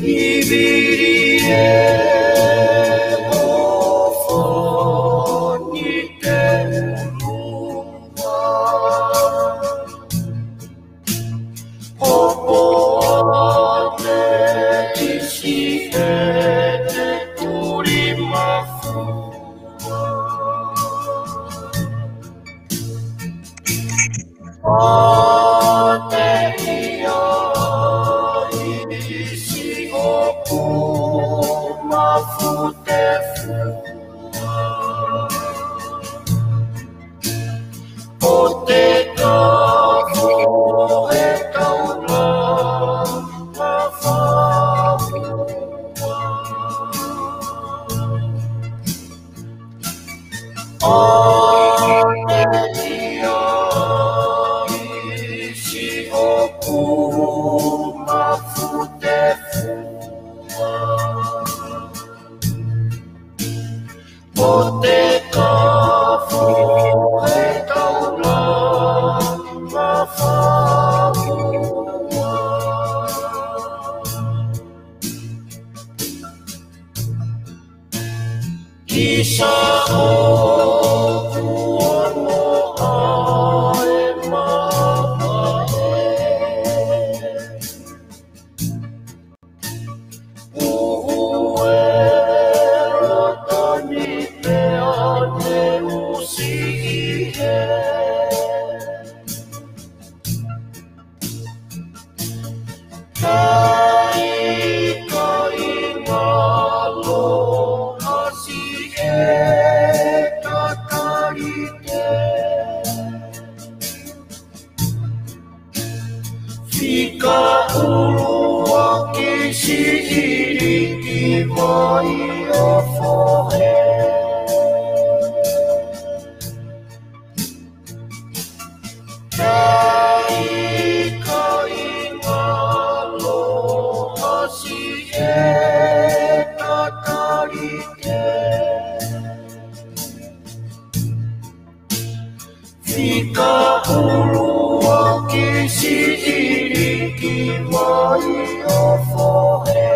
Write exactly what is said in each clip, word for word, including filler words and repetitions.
ʻIvili ē, ʻofa ni te ʻulunga. Hopo ʻa e ʻisi ʻe te tuli mafua. ʻA e ia ʻisi ʻoku mafute fua. ʻO te kafo he taula mafua. ʻA e ia ʻisi ʻoku mafute fua. ʻO te kafo he taula mafua. ʻIsa ʻoku ono ʻa e mamae. Uhu e loto ni pea ne usi ʻi he. Kai, kai ngalo ʻasi e kakalite. Fika ʻuluaki siʻi liki mai ʻo fohe. Kai, kai ngalo ʻasi e kakalite. Fika ʻuluaki siʻi liki mai ʻo fohe.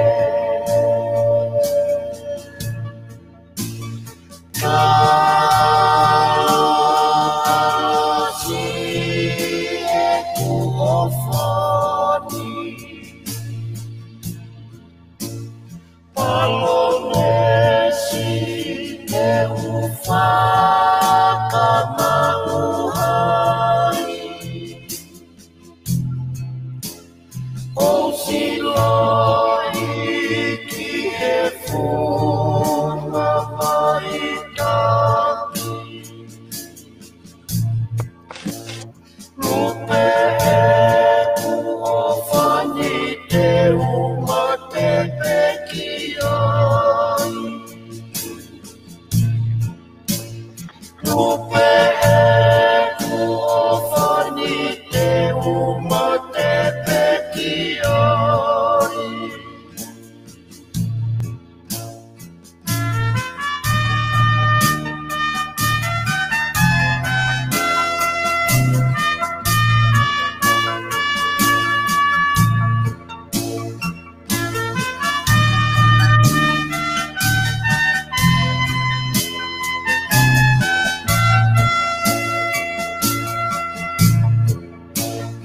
Ka ʻasi ʻeku ʻofa ni. Palōmesi te u fakamaʻu ai. ʻOsi lahi ki he funga maʻitaki. Lupe ʻeku ʻofa ni te u mate pē ki ai. Lupe ʻeku ʻofa ni te u mate pē ki ai.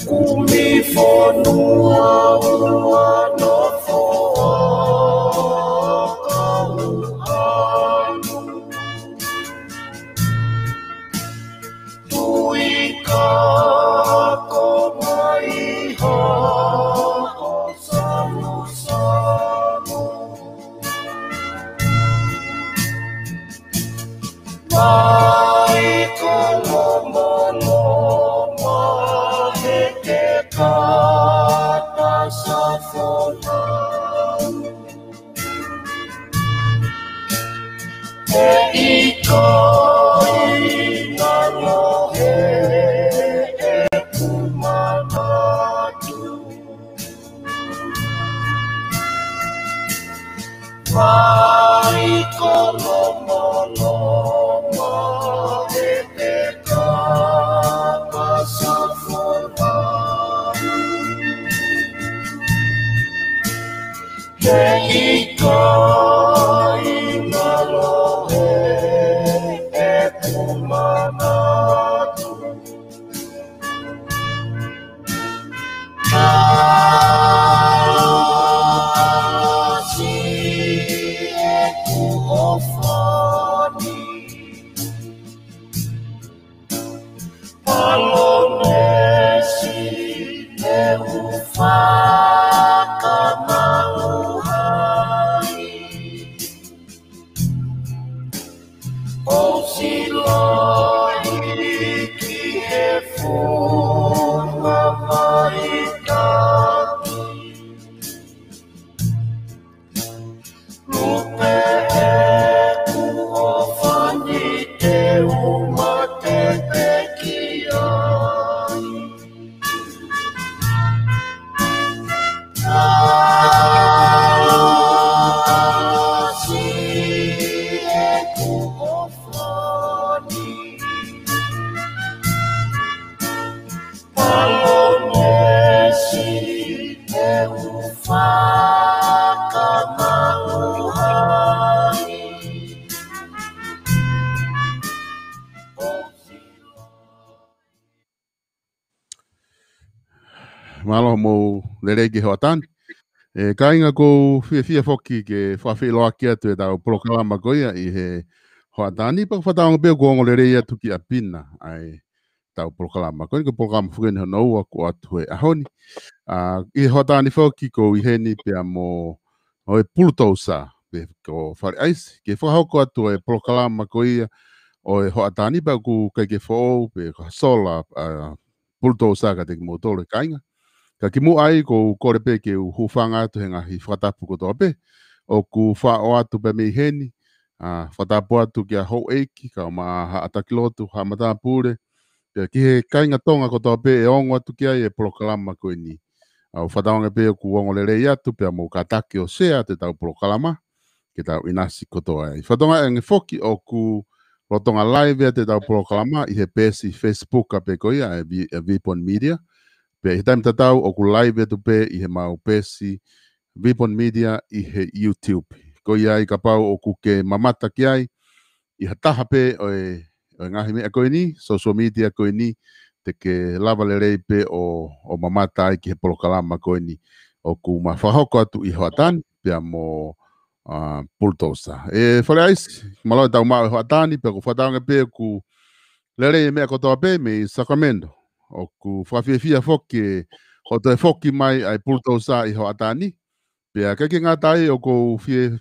Kumi fonua ua nofo ʻa Kauʻanu. Tui kako mai ha ʻo Salusalu. Mai ko Loma, Loma he ke kata sa fo ʻIkai mālohi ʻeku manatu. Ka ʻasi ʻeku ʻofa ni. Palōmesi ʻe u fakamaʻu ai. ʻOsi lahi ki he funga maʻu taʻu. Lupe ʻeku ʻofa ni, te u mate pē ki ai. ʻAsi ʻeku ʻofa ni. Palōmesi ʻe u fakamaʻu ai. Mālō mo e lelei ki he hoʻatā ni. ʻE kāinga, ʻoku ou fiefia foki ke fakafeʻiloaki atu ʻetau polokalama ko ia ʻi he hoʻatā ni, pea ʻoku fakatauange pē ʻoku ongo lelei atu ki ʻapi na ʻa ʻetau polokalama. Ko eni ko e polokalama foki eni hono ua kuo ʻoatu he ʻaho ni. ʻA, ʻi he hoʻatā ni foki ʻoku ou ʻi heni pea mo Houʻeiki Pulutousa, pe ko Fale ʻAisi, ke fakahoko atu e polokalama ko ia ʻo e hoʻatā ni, pea ʻoku ʻikai ke foʻou pe ko ha sola, ʻa, Pulutousa kiate kimoutolu kāinga. Ka kimuʻa ai ʻoku ou kole pē ke u hūfanga atu he ngaahi fakatapu kotoa pē ʻoku faʻo atu pē mei heni, ʻa, fakatapu atu kia Houʻeiki, kae ʻumaʻā Haʻa Taki Lotu, Haʻa Matāpule, pea ki he kāinga Tonga kotoa pē ʻe ongo atu ki ai e polokalama ko eni. ʻA, ʻoku fakatauange pē ʻoku ongo lelei atu, pea mou kātaki ʻo share atu ʻetau polokalama, ke tau ʻinasi kotoa ai. Fakatauange foki ʻoku lolotonga live atu ʻetau polokalama ʻi he peesi Facebook pē ko ia ʻa e Vi-, ʻa e Vipon Media. Pea ʻi he taimi tatau ʻoku live atu pē ʻi he mau peesi Vipon Media ʻi he YouTube. Ko ia ai kapau ʻoku ke mamata ki ai ʻi ha taha pē ʻo e, ʻo e ngaahi meʻa ko eni, social media ko eni, te ke lava lelei pē ʻo, ʻo mamata ai ki he polokalama ko eni ʻoku ma fakahoko atu ʻi he hoʻatā ni, pea mo, ʻa, Pulutousa. ʻE Fale ʻAisi, mālō ʻetau maʻu e hoʻatā ni, pea ʻoku fakatauange pē ʻoku lelei e meʻa kotoa pē mei Sacramento. ʻOku fakafiefia foki e hoʻo toe foki mai ʻa e Pulutousa ʻi he hoʻatā ni. Pea ʻikai ke ngata ai, ʻoku ou fie,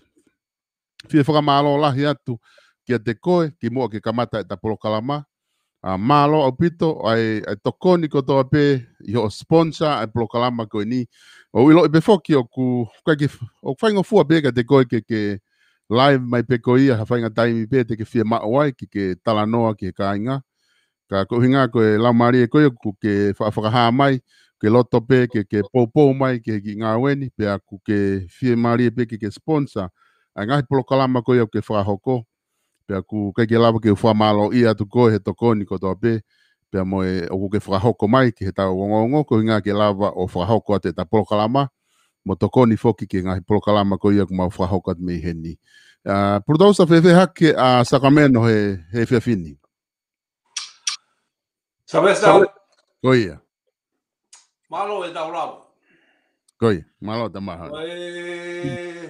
fie fakamālō lahi atu kiate koe, kimuʻa ke kamata ʻeta polokalama. ʻA, mālō ʻaupito ʻa e, ʻa e tokoni kotoa pē ʻi hoʻo sponsor ʻa e polokalama ko eni. ʻOku ou ʻiloʻi pē foki ʻoku, ʻikai ke, ʻoku faingofua pē kiate koe ke, ke live mai pē ko ia ha faʻahinga taimi pē te ke fiemaʻu ai ke, ke talanoa ki he kāinga. Ka ko e ʻuhinga ko e laumālie ko ia ʻoku ke fa-, fakahā mai, ke loto pē ke, ke poupou mai ki he kiʻi ngāue ni, pea ʻoku ke fiemālie pē ke, ke sponsor ʻa e ngaahi polokalama ko ia ʻoku ke fakahoko. Pea ʻoku ʻikai ke lava ke u fakamālōʻia atu koe he tokoni kotoa pē, pea mo e ʻoku ke fakahoko mai ki heʻetau ongoongo, ko e ʻuhinga ke lava ʻo fakahoko atu ʻeta polokalama, mo tokoni foki ki he ngaahi polokalama ko ia ʻoku mau fakahoko atu mei heni. ʻA, Pulutousa, fēfē hake ʻa Sacramento he, he efiafi ni? Sylvester. Ko ia. Mālō e tau lava. Ko ia, mālō Tamahana. Ko e,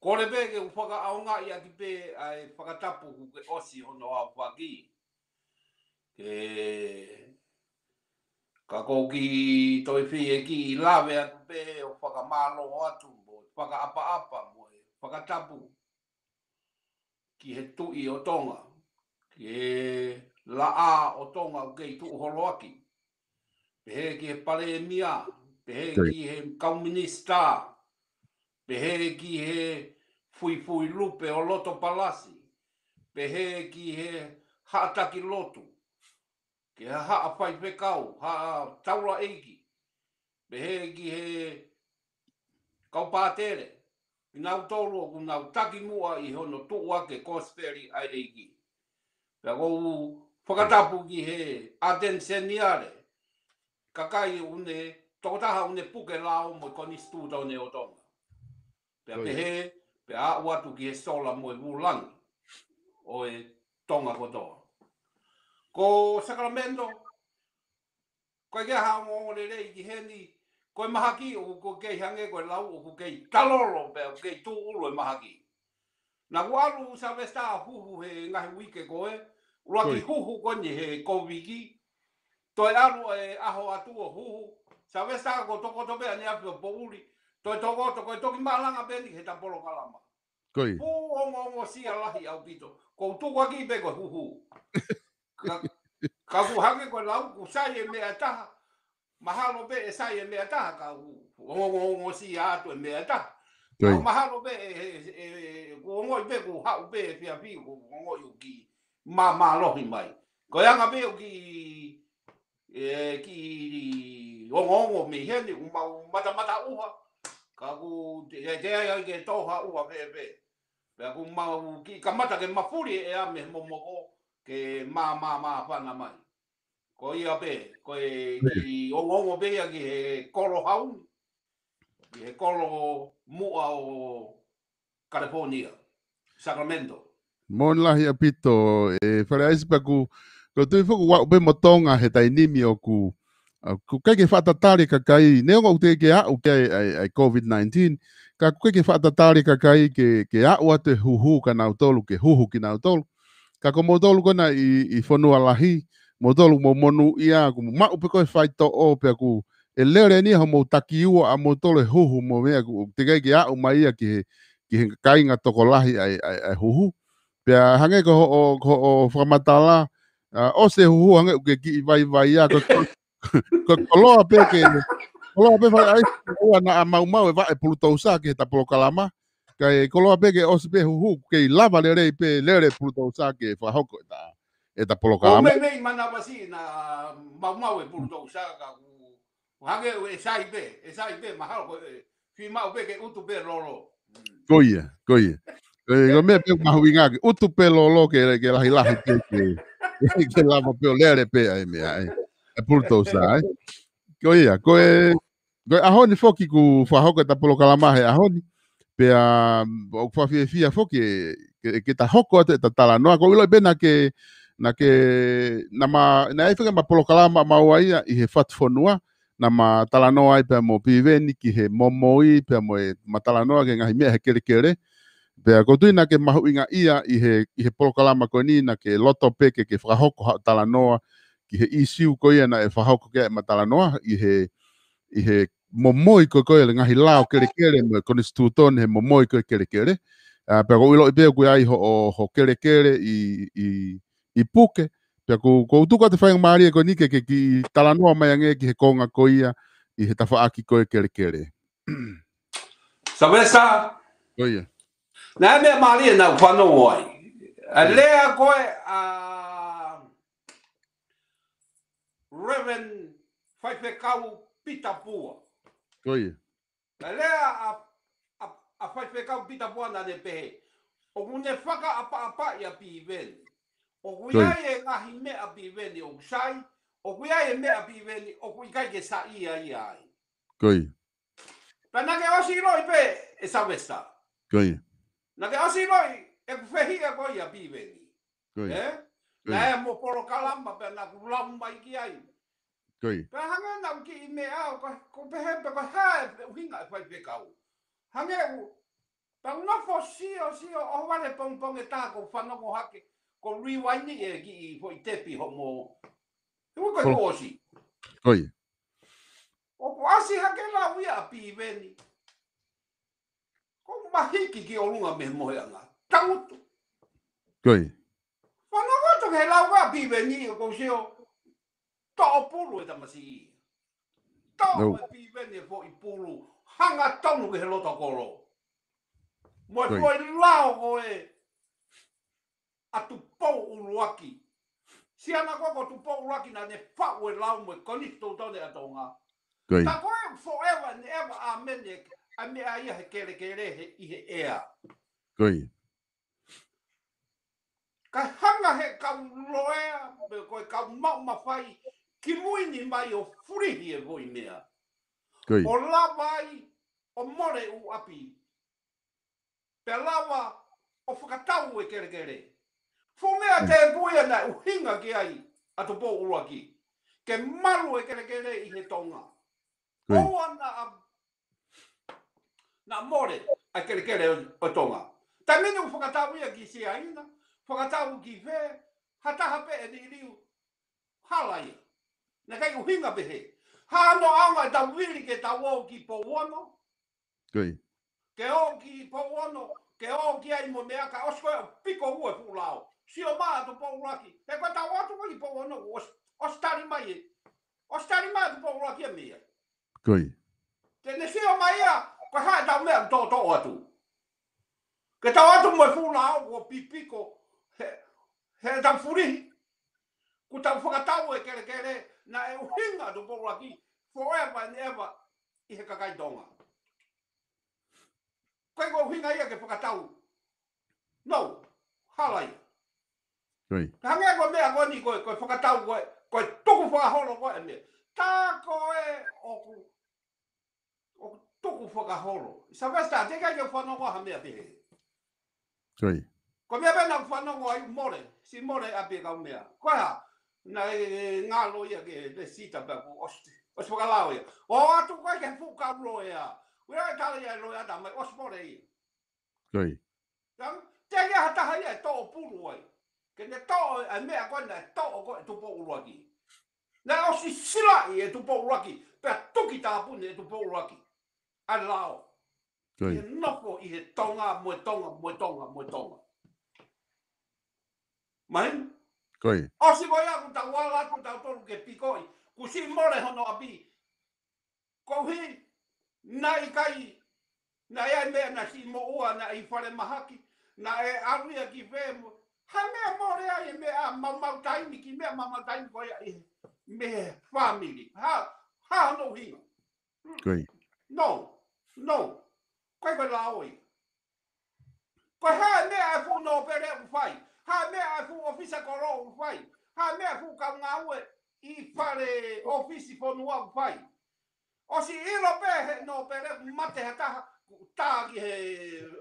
kole pē ke u fakaʻaongaʻi atu pē ʻa e fakatapu kuo ke ʻosi hono aofaki. Ke, ka ʻoku ou kiʻi toe fie kiʻi lave atu pē ʻo fakamālō atu mo e fakaʻapaʻapa mo e fakatapu ki he Tuʻi ʻo Tonga, ki he laʻā ʻo Tonga ʻoku kei tuʻu holoaki, pehē ki he Palēmia, pehē ki he kau minisitā, pehē ki he fuifui lupe ʻo loto palasi, pehē ki he Haʻa Taki Lotu, ki he Haʻa Faifekau, Haʻa Taulaʻeiki, pehē ki he kau pātele, ʻi nautolu ʻoku nau taki muʻa ʻi hono tuʻu ake kosipeli ʻa e ʻEiki. Pea ʻoku ou fakatapu ki he ʻAteni Seniale, kakai ʻoku ne, tokotaha ʻoku ne puke lao mo e konisitūtone ʻo Tonga. Pea pehē, pea aʻu atu ki he sola mo e vūlangi ʻo e Tonga kotoa. Ko Sacramento, ko e ke ha ongoongo lelei ki heni, ko e mahaki ʻoku kei hangē ko e lau ʻoku kei talolo pea ʻoku kei tūʻulu e mahaki. Naʻa ku ʻalu Sylvester huhu he ngaahi uike ko ē, ʻuluaki huhu ko eni he Kōviti, toe ʻalu e ʻaho atu ʻo huhu, Sylvester ko tokoto pē ʻaneafi ʻo poʻuli, toe tokoto ko e toki malanga pē eni he ta polokalama. Ko ia. Pū ongoongosia lahi ʻaupito. Ko u tukuaki pē ko e huhu. Ka, ka ʻoku hangē ko e lau, ʻoku sai e meʻa ʻe taha. Mahalo pē ʻe sai e meʻa ʻe taha, ka ʻoku ongoongosia atu e meʻa ʻe taha. Ko ia. Ka mahalo pē ʻe, ʻe, ʻe, ʻe, ʻoku ongoʻi pē, ʻoku haʻu pē ʻe fiafi, ʻoku ongoʻi ʻoku kiʻi māmālohi mai. Ko e anga pē ʻoku kiʻi, ʻe, kiʻi ongoongo mei heni, ʻoku mau matamata ʻuha. Ka ʻoku te, te ai ai ke tō ha ʻuha pē pē. Pea ʻoku mau kiʻi kamata ke mafuli e ʻea mei he momoko ke mā, mā, māfana mai. Ko ia pē, ko e kiʻi ongoongo pē ia ki he kolo Hauni, ki he kolo muʻa ʻo California, Sacramento. Moʻoni lahi ʻaupito, ʻe Fale ʻAisi, pea ʻoku, ʻoku ou tui foki ʻoku aʻu pē mo Tonga he taimi ni ʻoku, ʻoku ʻikai ke faʻa tatali e kakai, neongo ʻoku teʻeki ke aʻu ki ai ʻa e, ʻa e Covid nineteen, ka ʻoku ʻikai ke faʻa tatali e kakai ke, ke aʻu atu e huhu kia nautolu, ke huhu kinautolu. Ka ko moutolu ko ena ʻi, ʻi fonua lahi, moutolu mo monūʻia, ʻoku maʻu pē ko e faitoʻo, pea ʻoku ʻe lele eni hoʻomou takiua ʻa moutolu e huhu mo e meʻa ʻoku teʻeki ai ke aʻu mai ia ki he, ki he kāinga tokolahi ʻa e, ʻa e, ʻa e huhu. Pea hangē ko hoʻo, ko hoʻo fakamatala, ʻa, ʻosi e huhu hangē ʻoku ke kiʻi vaivai ia, ko, ko, ko e koloa pē ke, koloa pē Fale ʻAisi, ʻoua naʻa maumau e vaʻe pulutousa ki he ta polokalama, ka e koloa pē ke ʻosi pē huhu, kei lava lelei pē lele pulutousa ke fakahoko e ta, e ta polokalama. Ko e meʻa meimei manavasiʻi naʻa maumau e pulutousa ka ʻoku hangē ʻe sai pē, ʻe sai pē, mahalo ko e fiemaʻu pē ke utu pē lolo. Ko ia, ko ia. Ko e, ko e meʻa pē mahuʻinga ke utu pē lolo ke, ke lahilahi pē ke, ke lava pē ʻo lele pē ʻa e meʻa, ʻa e, ʻa e pulutousa, ʻa e. Ko ia, ko e, ko e ʻaho ni foki ʻoku fakahoko e ta polokalama he ʻaho ni. Pea, ʻoku fakafiefia foki ʻe, ke, ke ta hoko atu e ta talanoa. ʻOku ou ʻiloʻi pē naʻa ke, naʻa ke, naʻa ma, naʻe ʻi ai foki ʻema polokalama ʻamaua ia ʻi he Fatu Fonua, naʻa ma talanoa ai pea mo Piveni ki he momoi, pea mo ʻema talanoa ki he ngaahi meʻa he kelekele. Pea ʻoku ou tui naʻa ke mahuʻingaʻia ʻi he, ʻi he polokalama ko eni naʻa ke loto pē ke, ke fakahoko haʻo talanoa ki he ʻīsiu ko ia naʻe fakahoko ki ai ʻema talanoa ʻi he, ʻi he momoi ko ē ʻo e ngaahi lao kelekele mo e konisitūtone he momoi ko ē ʻo e kelekele. ʻA, pea ʻoku ou ʻiloʻi pē ʻoku ʻi ai hoʻo, hoʻo kelekele ʻi, ʻi, ʻi puke. Pea ʻoku, ʻoku ou tuku atu e faingamālie ko eni ke, ke kiʻi talanoa mai ange ki he konga ko ia ʻi he tafaʻaki ko ē ʻo e kelekele. Savesa. Ko ia. Naʻe meʻa mālie naʻa ku fanongo ai. ʻA e lea ko ē ʻa Reverend Faifekau Pita Pua. Ko ia. ʻA e lea ʻa, ʻa, ʻa Faifekau Pita Pua naʻa ne pehē, ʻoku ne fakaʻapaʻapaʻi ʻa Piveni. ʻOku ʻi ai e ngaahi meʻa ʻa Piveni ʻoku sai, ʻoku ʻi ai e meʻa ʻa Piveni ʻoku ʻikai ke saiʻia ai. Ko ia. Pea naʻa ke ʻosi ʻiloʻi pē ʻe Savesa. Ko ia. Naʻa ke ʻosi ʻiloʻi ʻeku fehiʻa ko ia ʻa Piveni. Ko ia. Ē? Ko ia. Naʻe mo polokalama pea naʻa ku lau mai ki ai. Ko ia. Pea hangē naʻa ku kiʻi meʻa ʻo ko, ko pehē pē ko e hā e ʻuhinga e Faifekau. Hangē ʻoku, pea u nofo sio, sio, ʻohovale pongipongi ʻe taha ʻoku ou fanongo hake, ʻoku ou rewind ʻi he kiʻi foʻi tepi hoʻomo. He ʻoku ʻikai ko e ʻosi. Ko ia. ʻOku ʻasi hake lau ia ʻa Piveni. ʻOku mahiki ki ʻolunga mei he moheʻanga. Tangutu. Ko ia. Fanongo atu ki he lau ʻa Piveni ʻoku ou sio. Toʻo pulu e tamasiʻi. Toʻo e Piveni e foʻi pulu. Hangatonu ki he loto kolo. Mo e foʻi lao ko ē ʻa Tupou ʻUluaki. Siana ko ē ko Tupou ʻUluaki naʻa ne faʻu e lao mo e konisitūtone ʻa Tonga. Ko ia. Tā ko ē forever and ever, amen, ʻa e meʻa ia he kelekele he, ʻi he ʻea. Ko ia. Ka hanga he kau loea, pe ko e kau maʻu mafai, ki mui ni mai ʻo fulihi e foʻi meʻa. Ko ia. ʻO lava ai, ʻo mole ʻū ʻapi. Pea lava ʻo fakatau e kelekele. Fuʻu meʻa tēpū ia naʻe ʻuhinga ki ai ʻa Tupou ʻUluaki. Ke malu e kelekele ʻi he Tonga. ʻOua naʻa, naʻa mole ʻa e kelekele ʻo, ʻo Tonga. Taimi ni ʻoku fakatau ia ki Siaina, fakatau ki fē, ha taha pē ʻe liliu, hala ia. Naʻe ʻikai ʻuhinga pehē. Hano anga e tau vili ke tau ō ki Pouono. Ke ō ki Pouono, ke ō ki ai mo meʻa ka ʻosi ko ē ʻo piko ua e fuʻu lao. Sio mai ʻa Tupou ʻUluaki. He ko e tau atu ko ē ki Pouono, ʻosi, ʻosi tali mai e. ʻOsi tali mai ʻa Tupou ʻUluaki e meʻa. Te ne sio mai ia, ko e hā e tau meʻa tōtō atu. Ke tau atu mo e fuʻu lao, ko pipiko, he, he tau fulihi. Kuo tau fakatau e kelekele, naʻe ʻuhinga ʻa Tupou ʻUluaki, forever and ever, ʻi he kakai Tonga. Ko e ko ʻuhinga ia ke fakatau. No, hala ia. Ka hangē ko e meʻa ko eni ko e, ko e fakatau ko e, ko e tukufakaholo ko e meʻa. Tā ko ē ʻoku, ʻoku tukufakaholo. Sylvester, teʻeki ai ke u fanongo ha meʻa pehē. Ko e meʻa pē naʻa ku fanongo ai mole, siʻi mole ʻapi e kau meʻa. Ko e hā, naʻe ngalo ia ke lēsisita pea kuo ʻosi, ʻosi fakalao ia. ʻO atu ko ē ki he fuʻu kau loea. Ua e tala ia e loea tā mai, ʻosi mole ia. Tau, teʻeki ha taha ia ʻe toʻo pulu ai. Ke ne toʻo e meʻa ko ē naʻe toʻo ko ē ʻe Tupou ʻUluaki. Naʻe ʻosi silaʻi ʻe Tupou ʻUluaki, pea tuki tāpuni ʻe Tupou ʻUluaki ʻa e lao. ʻI he nofo ʻi he Tonga, mo e Tonga, mo e Tonga, mo e Tonga. Mahino? ʻOsi ko ia kuo tau ala atu tautolu ke pikoʻi, kuo siʻi mole hono ʻapi. Koeʻuhi, naʻe ʻikai, naʻe ʻi ai meʻa naʻe siʻi moʻua, naʻe ʻi falemahaki, naʻe ʻalu ia ki fē mo, ha meʻa mole ai e meʻa maumau taimi, ki meʻa maumau taimi ko ia ʻi he, mei he fāmili. Hā, hā hono ʻuhinga. No, no. Ko e ko e lao ia. Ko e hā e meʻa e fuʻu nōpele ʻoku fai. Hā e meʻa e fuʻu ʻōfisa kolo ʻoku fai. Hā e meʻa e fuʻu kau ngāue ʻi fale ʻōfisi fonua ʻoku fai. ʻOsi ʻilo pē he nōpele ʻoku mate ha taha, kuo tā ki he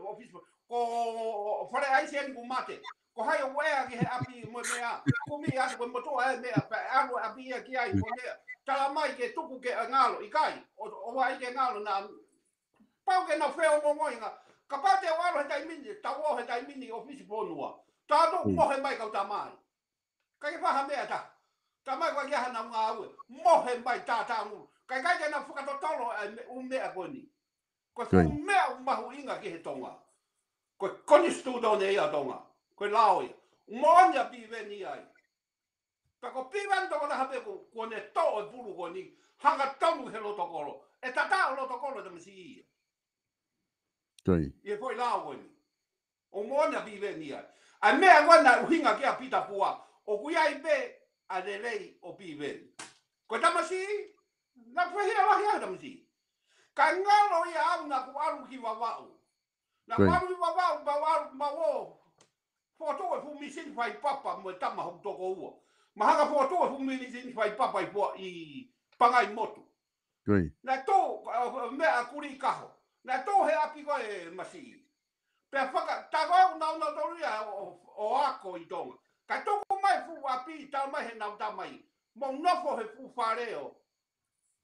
ʻōfisi fonua. Ko Fale ʻAisi eni kuo mate. Ko hai ʻoku ʻea ki he ʻapi mo e meʻa. Kumi atu ko e motuʻa e meʻa, pea ʻalu e ʻapi ia ki ai mo e meʻa. Tala mai ke tuku ke ngalo, ʻikai. ʻO, ʻo ʻai ke ngalo naʻa pau ke nau feongoongoa. Kapau te u ʻalu he taimi ni, tau ō he taimi ni ʻōfisi fonua. Tau mohe mai kau tamai. ʻIkai ke fai ha meʻa tā. Tamai ko ia hanau ngāue. Mohe mai tātāngulu. ʻIkai ke nau fakatotolo e meʻa, ʻū meʻa ko eni. Ko e fuʻu meʻa ʻoku mahuʻinga ki he Tonga. Ko e konisitūtone ia ʻo Tonga. Ko e lao ia. Moʻoni ʻa Piveni ai. Pea ko Piveni tokotaha pē ko, kuo ne toʻo e pulu ko eni, hangatonu he lotokolo. ʻE tata ʻo lotokolo e tamasiʻi ia. ʻI he foʻi lao ko eni. ʻOku moʻoni ʻa Piveni ai. ʻA e meʻa ko ē naʻe ʻuhinga ki ai ʻa Pita Pua. ʻOku ʻi ai pē ʻa e lelei ʻo Piveni. Ko e tamasiʻi, naʻe fehia lahi ai e tamasiʻi. Ka ngalo ia au naʻa ku ʻalu ki Vavaʻu. Naʻa ku ʻalu ki Vavaʻu, mau ʻalu, mau ō. Fokotuʻu e fuʻu misini fai papa mo e tama hoku tokoua. Ma hanga fokotuʻu e fuʻu misini fai papa ʻi Fua-, ʻi Pangaimotu. Naʻe tō, ʻa, ʻa, meʻa kulī kaho. Naʻe tō he ʻapi ko e masiʻi. Pea faka-, tā ko ē ʻoku nau, nau tolu ia ʻo, ʻo, ʻo ako ʻi Tonga. Ka tuku mai fuʻu ʻapi, tā mai he nau tamai. Mau nofo he fuʻu fale ʻo.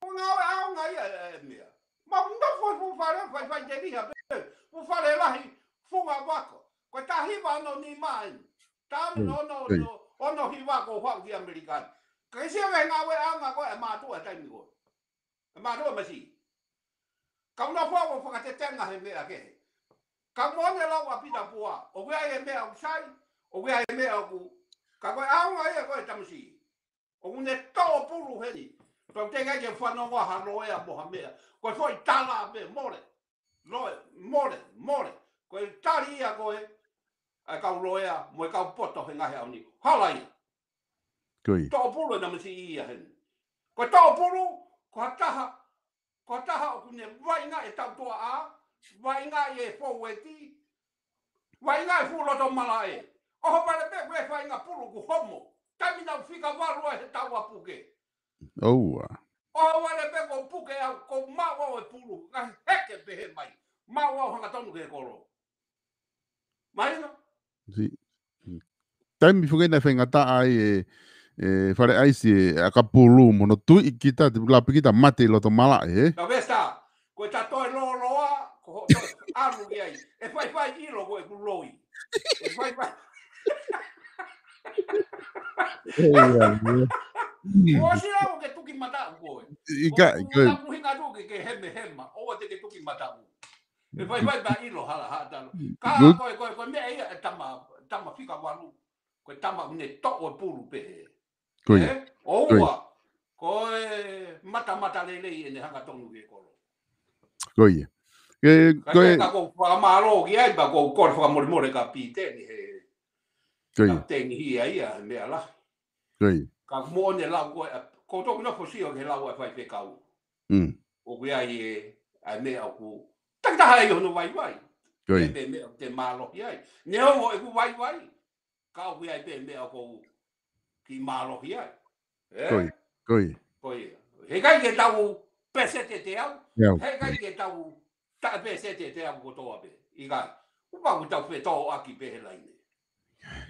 Ko e ngāue ʻaonga ia e, e meʻa. Mau nofo he fuʻu fale, fai, fai teliha pē. Fuʻu fale lahi, funga vako. Ko e taha hiva ono nima eni. Taha ono, ono, ono hiva ko e haʻu ki ʻAmelika ni. Ka ke sio ki he ngāue ʻaonga ko ē e mātuʻa he taimi ko ē. E mātuʻa masiʻi. Kau nofo ʻo fakatetenga he meʻa kehe. Ka moʻoni e lau ʻa Pita Pua. ʻOku ʻi ai e meʻa ʻoku sai, ʻoku ʻi ai e meʻa ʻoku. Ka ko e ʻaonga ia ko ē tamasiʻi. ʻOku ne toʻo pulu heni. Pea ʻoku teʻeki ai ke fanongo ha loea mo ha meʻa. Ko e foʻi tala pē, mole. Loea, mole, mole. Ko e tali ia ko ē ʻa e kau loea mo e kau poto he ngaahi ʻaho ni. Hala ia. Toʻo pulu e tamasiʻi ia heni. Ko e toʻo pulu, ko ha taha, ko ha taha ʻoku ne vaʻinga e tautoaʻa, vaʻinga e foueti, vaʻinga e fuʻu loto malaʻe. ʻOhovale pē ko e vaʻinga pulu kuo homo. Taimi naʻa ku fika valu ai he taua puke. ʻOhovale pē ko puke au, ko maʻu au e pulu, ngaahi heke pehē mai. Maʻu au hangatonu ki he kolo. Mahino? Taimi foki naʻe faingataʻa ai e, e Fale ʻAisi e ʻakapulu mo hono tuiʻi kita, te lapi kita mate ʻi loto malaʻe, ē? Ka vesta, ko e ta toe lōloa, ko hoʻo toe ʻalu ki ai. ʻE faifai ʻilo ko e kuloi. ʻE faifai. Ko si lau ke tuki mataʻu koe. ʻIkai, ko e. Ko e tuki mataʻu ke, ke hemehema. ʻOua te ke tuki mataʻu. ʻE faifai pē ʻilo hala ha talo. Ka ko e, ko e, ko e meʻa ia e tama, tama fika valu. Ko e tama ne toʻo e pulu pehē. Ko ia. ʻOua. Ko e matamata lelei ʻene hanga tonu ke kolo. Ko ia. Ko e, ka ko e. Ka ko fakamālō ki ai, pea ko kole fakamolemole ka Piteni he. Ko ia. Ka teni hia ia, meʻa lahi. Ko ia. Ka moʻoni lau ko e, ko toki nofo sio ke lau e faifekau. ʻOku ʻi ai e, ʻa e meʻa ʻoku. Takitaha ai hono vaivai. Ko ia. Pe meʻa te mālohi ai. Neongo ʻeku vaivai. Ka ʻoku ʻi ai pē meʻa ʻoku ki mālohi ai. Ē? Ko ia, ko ia. Ko ia. Heʻikai ke tau pesete te au. Heʻikai ke tau taʻe pesete te au kotoa pē. ʻIkai. Kuo pau ke tau fetōʻaki pē he laine.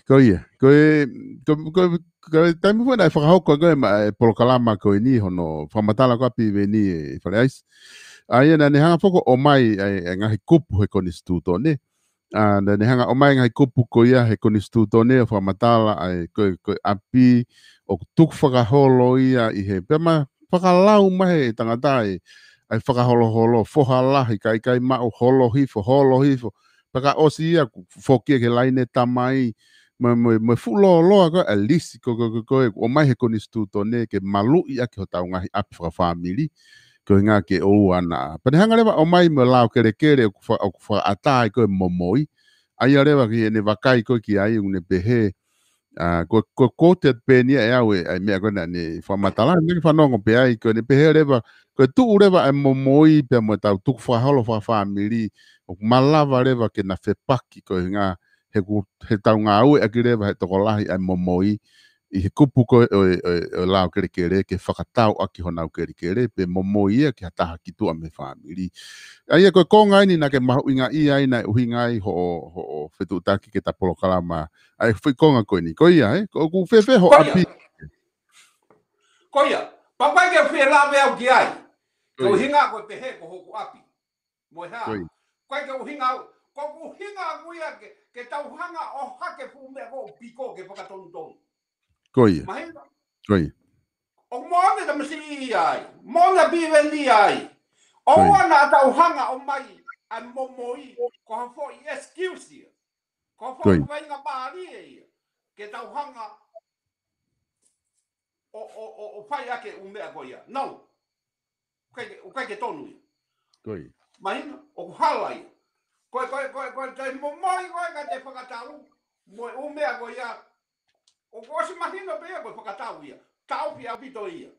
Ko ia. Ko e, ko, ko, ko e taimi foki naʻe fakahoko ko e ma, e polokalama ko eni hono fakamatala ko ʻapi veni e Fale ʻAisi. ʻA ia naʻa ne hanga foki ʻo ʻomai e, e ngaahi kupu he konisitūtone. ʻA, naʻa ne hanga ʻomai ngaahi kupu ko ia he konisitūtone ʻo fakamatala ai ko e, ko e ʻapi ʻoku tukufakaholo ia ʻi he, pea ma fakalau mai he tangata e, ʻa e fakaholoholo, foha lahi, ka ʻikai maʻu, holo hifo, holo hifo. Pea ka ʻosi ia, kuo foki ia ki he laine tamai, mo, mo, mo e fuʻu lōloa ko e, ʻa e lisi ko, ko, ko, ko e, ʻomai he konisitūtone ke maluʻi ʻaki hotau ngaahi ʻapi fakafāmili. Ko e ʻuhinga ke ʻoua naʻa. Pea ne hanga leva ʻomai mo e lao kelekele ʻoku fa-, ʻoku fakaʻatā ai ko e momoi. ʻA ia leva ki heʻene vakai ko e ki ai ʻoku ne pehē. ʻA, ko, ko, ko te peni ʻe au e, ʻa e meʻa ko ena ne fakamatala, ne fanongo pē ai, ko ʻene pehē leva, ko e tuʻu leva e momoi pea mo e tau tukufakaholo fakafāmili, ʻoku malava leva ke na fepaki ko e ʻuhinga, he ku, he tau ngāueʻaki leva he tokolahi ʻa e momoi, ʻi he kupu ko e, ʻo e, ʻo e, ʻo e lao kelekele ke fakatau ʻaki honau kelekele, pe momoi ia ki ha taha ki tuʻa mei he fāmili. ʻA ia ko e konga eni naʻa ke mahuʻingaʻia ai naʻe ʻuhinga ai hoʻo, hoʻo fetuʻutaki ke ta polokalama. ʻA e foʻi konga ko eni. Ko ia, ē? ʻOku fēfē hoʻo ʻapi? Ko ia. Pea ʻikai ke fie lave au ki ai. Ko e ʻuhinga ko e pehē ko hoku ʻapi. Mo e hā. Ko ia. ʻIkai ke ʻuhinga au. Ko hoku ʻuhinga ʻaku ia ke, ke tau hanga ʻo hake fuʻu meʻa ko e piko ke fakatonutonu. Ko ia. Mahino? Ko ia. ʻOku moʻoni tamasiʻi ia ai. Moʻoni piveni ia ai. ʻOua naʻa tau hanga ʻo ʻomai ʻa e momoi ko ha foʻi excuse ia. Ko ha foʻi vainga mālie ia. Ke tau hanga ʻo, ʻo, ʻo, ʻo fai ʻaki e ʻū meʻa ko ia. No. ʻIkai ke, ʻikai ke tonu ia. Ko ia. Mahino, ʻoku hala ia. Ko e, ko e, ko e, ko e, ko e momoi ko e ka te fakatau, mo e ʻū meʻa ko ia. ʻOku ʻosi mahino pē ia ko e fakatau ia. Taʻofi ʻaupito ia.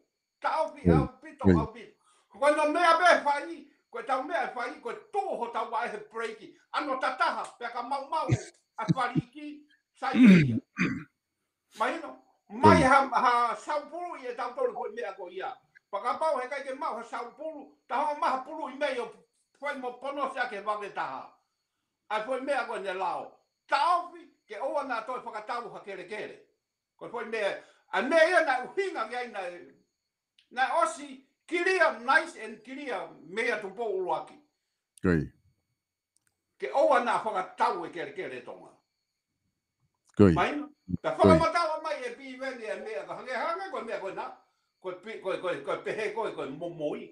Taʻofi ʻaupito, ʻaupito. Ko e no meʻa pē fai, ko e tau meʻa fai, ko e tuʻu hotau vaʻe he break. ʻAno tataha, pea ka maumau, ʻa e faliki, sai pē ia. Mahino, mai ha, ha saupulu ʻi he tautolu ko e meʻa ko ia. Pea kapau heʻikai ke maʻu ha saupulu, taha maha pulu ʻi mei ʻo fai mo ponosi ake vave taha. ʻA e foʻi meʻa ko ʻene lao. Taʻofi ke ʻoua naʻa toe fakatau ha kelekele. Ko e foʻi meʻa, ʻa e meʻa ia naʻe ʻuhinga ki ai naʻe, naʻe ʻosi clear, nice and clear, meia Tupou ʻUluaki. Ko ia. Ke ʻoua naʻa fakatau e kelekele Tonga. Ko ia. Mahino? Ka fakamatala mai e piveni e meʻa ka hangē, hangē ko e meʻa ko ena. Ko e pi-, ko e, ko e, ko e pehē ko e, ko e momoi.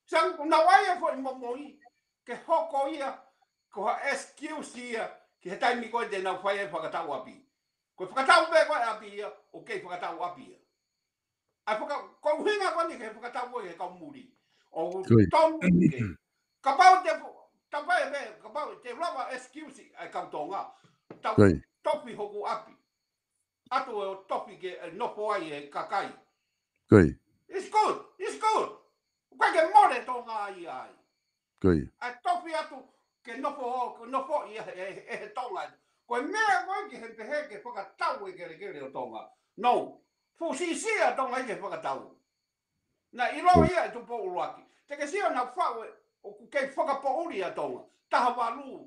Sai, naʻa ʻi ai e foʻi momoi. Ke hoko ia, ko ha excuse ia, ki he taimi ko ē te nau fai e fakatau ʻapi. Ko e fakatau pē ko e ʻapi ia, ʻoku kei fakatau ʻapi ia. ʻA e faka-, ko e ʻuhinga ko eni ke fakatau ko e kau muli. ʻOku tonu ke. Kapau te, kapau e, kapau te lava excuse ʻa e kau Tonga. Tau tofi hoku ʻapi. ʻAtu ʻo tofi ke, ē, nofo ai e kakai. It's good, it's good. ʻIkai ke mole Tonga ai ai. Ko ia. ʻA e tofi atu ke nofo, ke nofo ia he, he, he Tonga. Ko e meʻa ko ē ki he pehē ke fakatau e kelekele ʻo Tonga. No. Fuʻu siʻisiʻi ʻa Tonga ʻi he fakatau. Naʻe ʻilo ia e Tupou ʻUluaki. Te ke sio naʻa faʻu ē, ʻoku kei fakapoʻuli ʻa Tonga. Taha valu.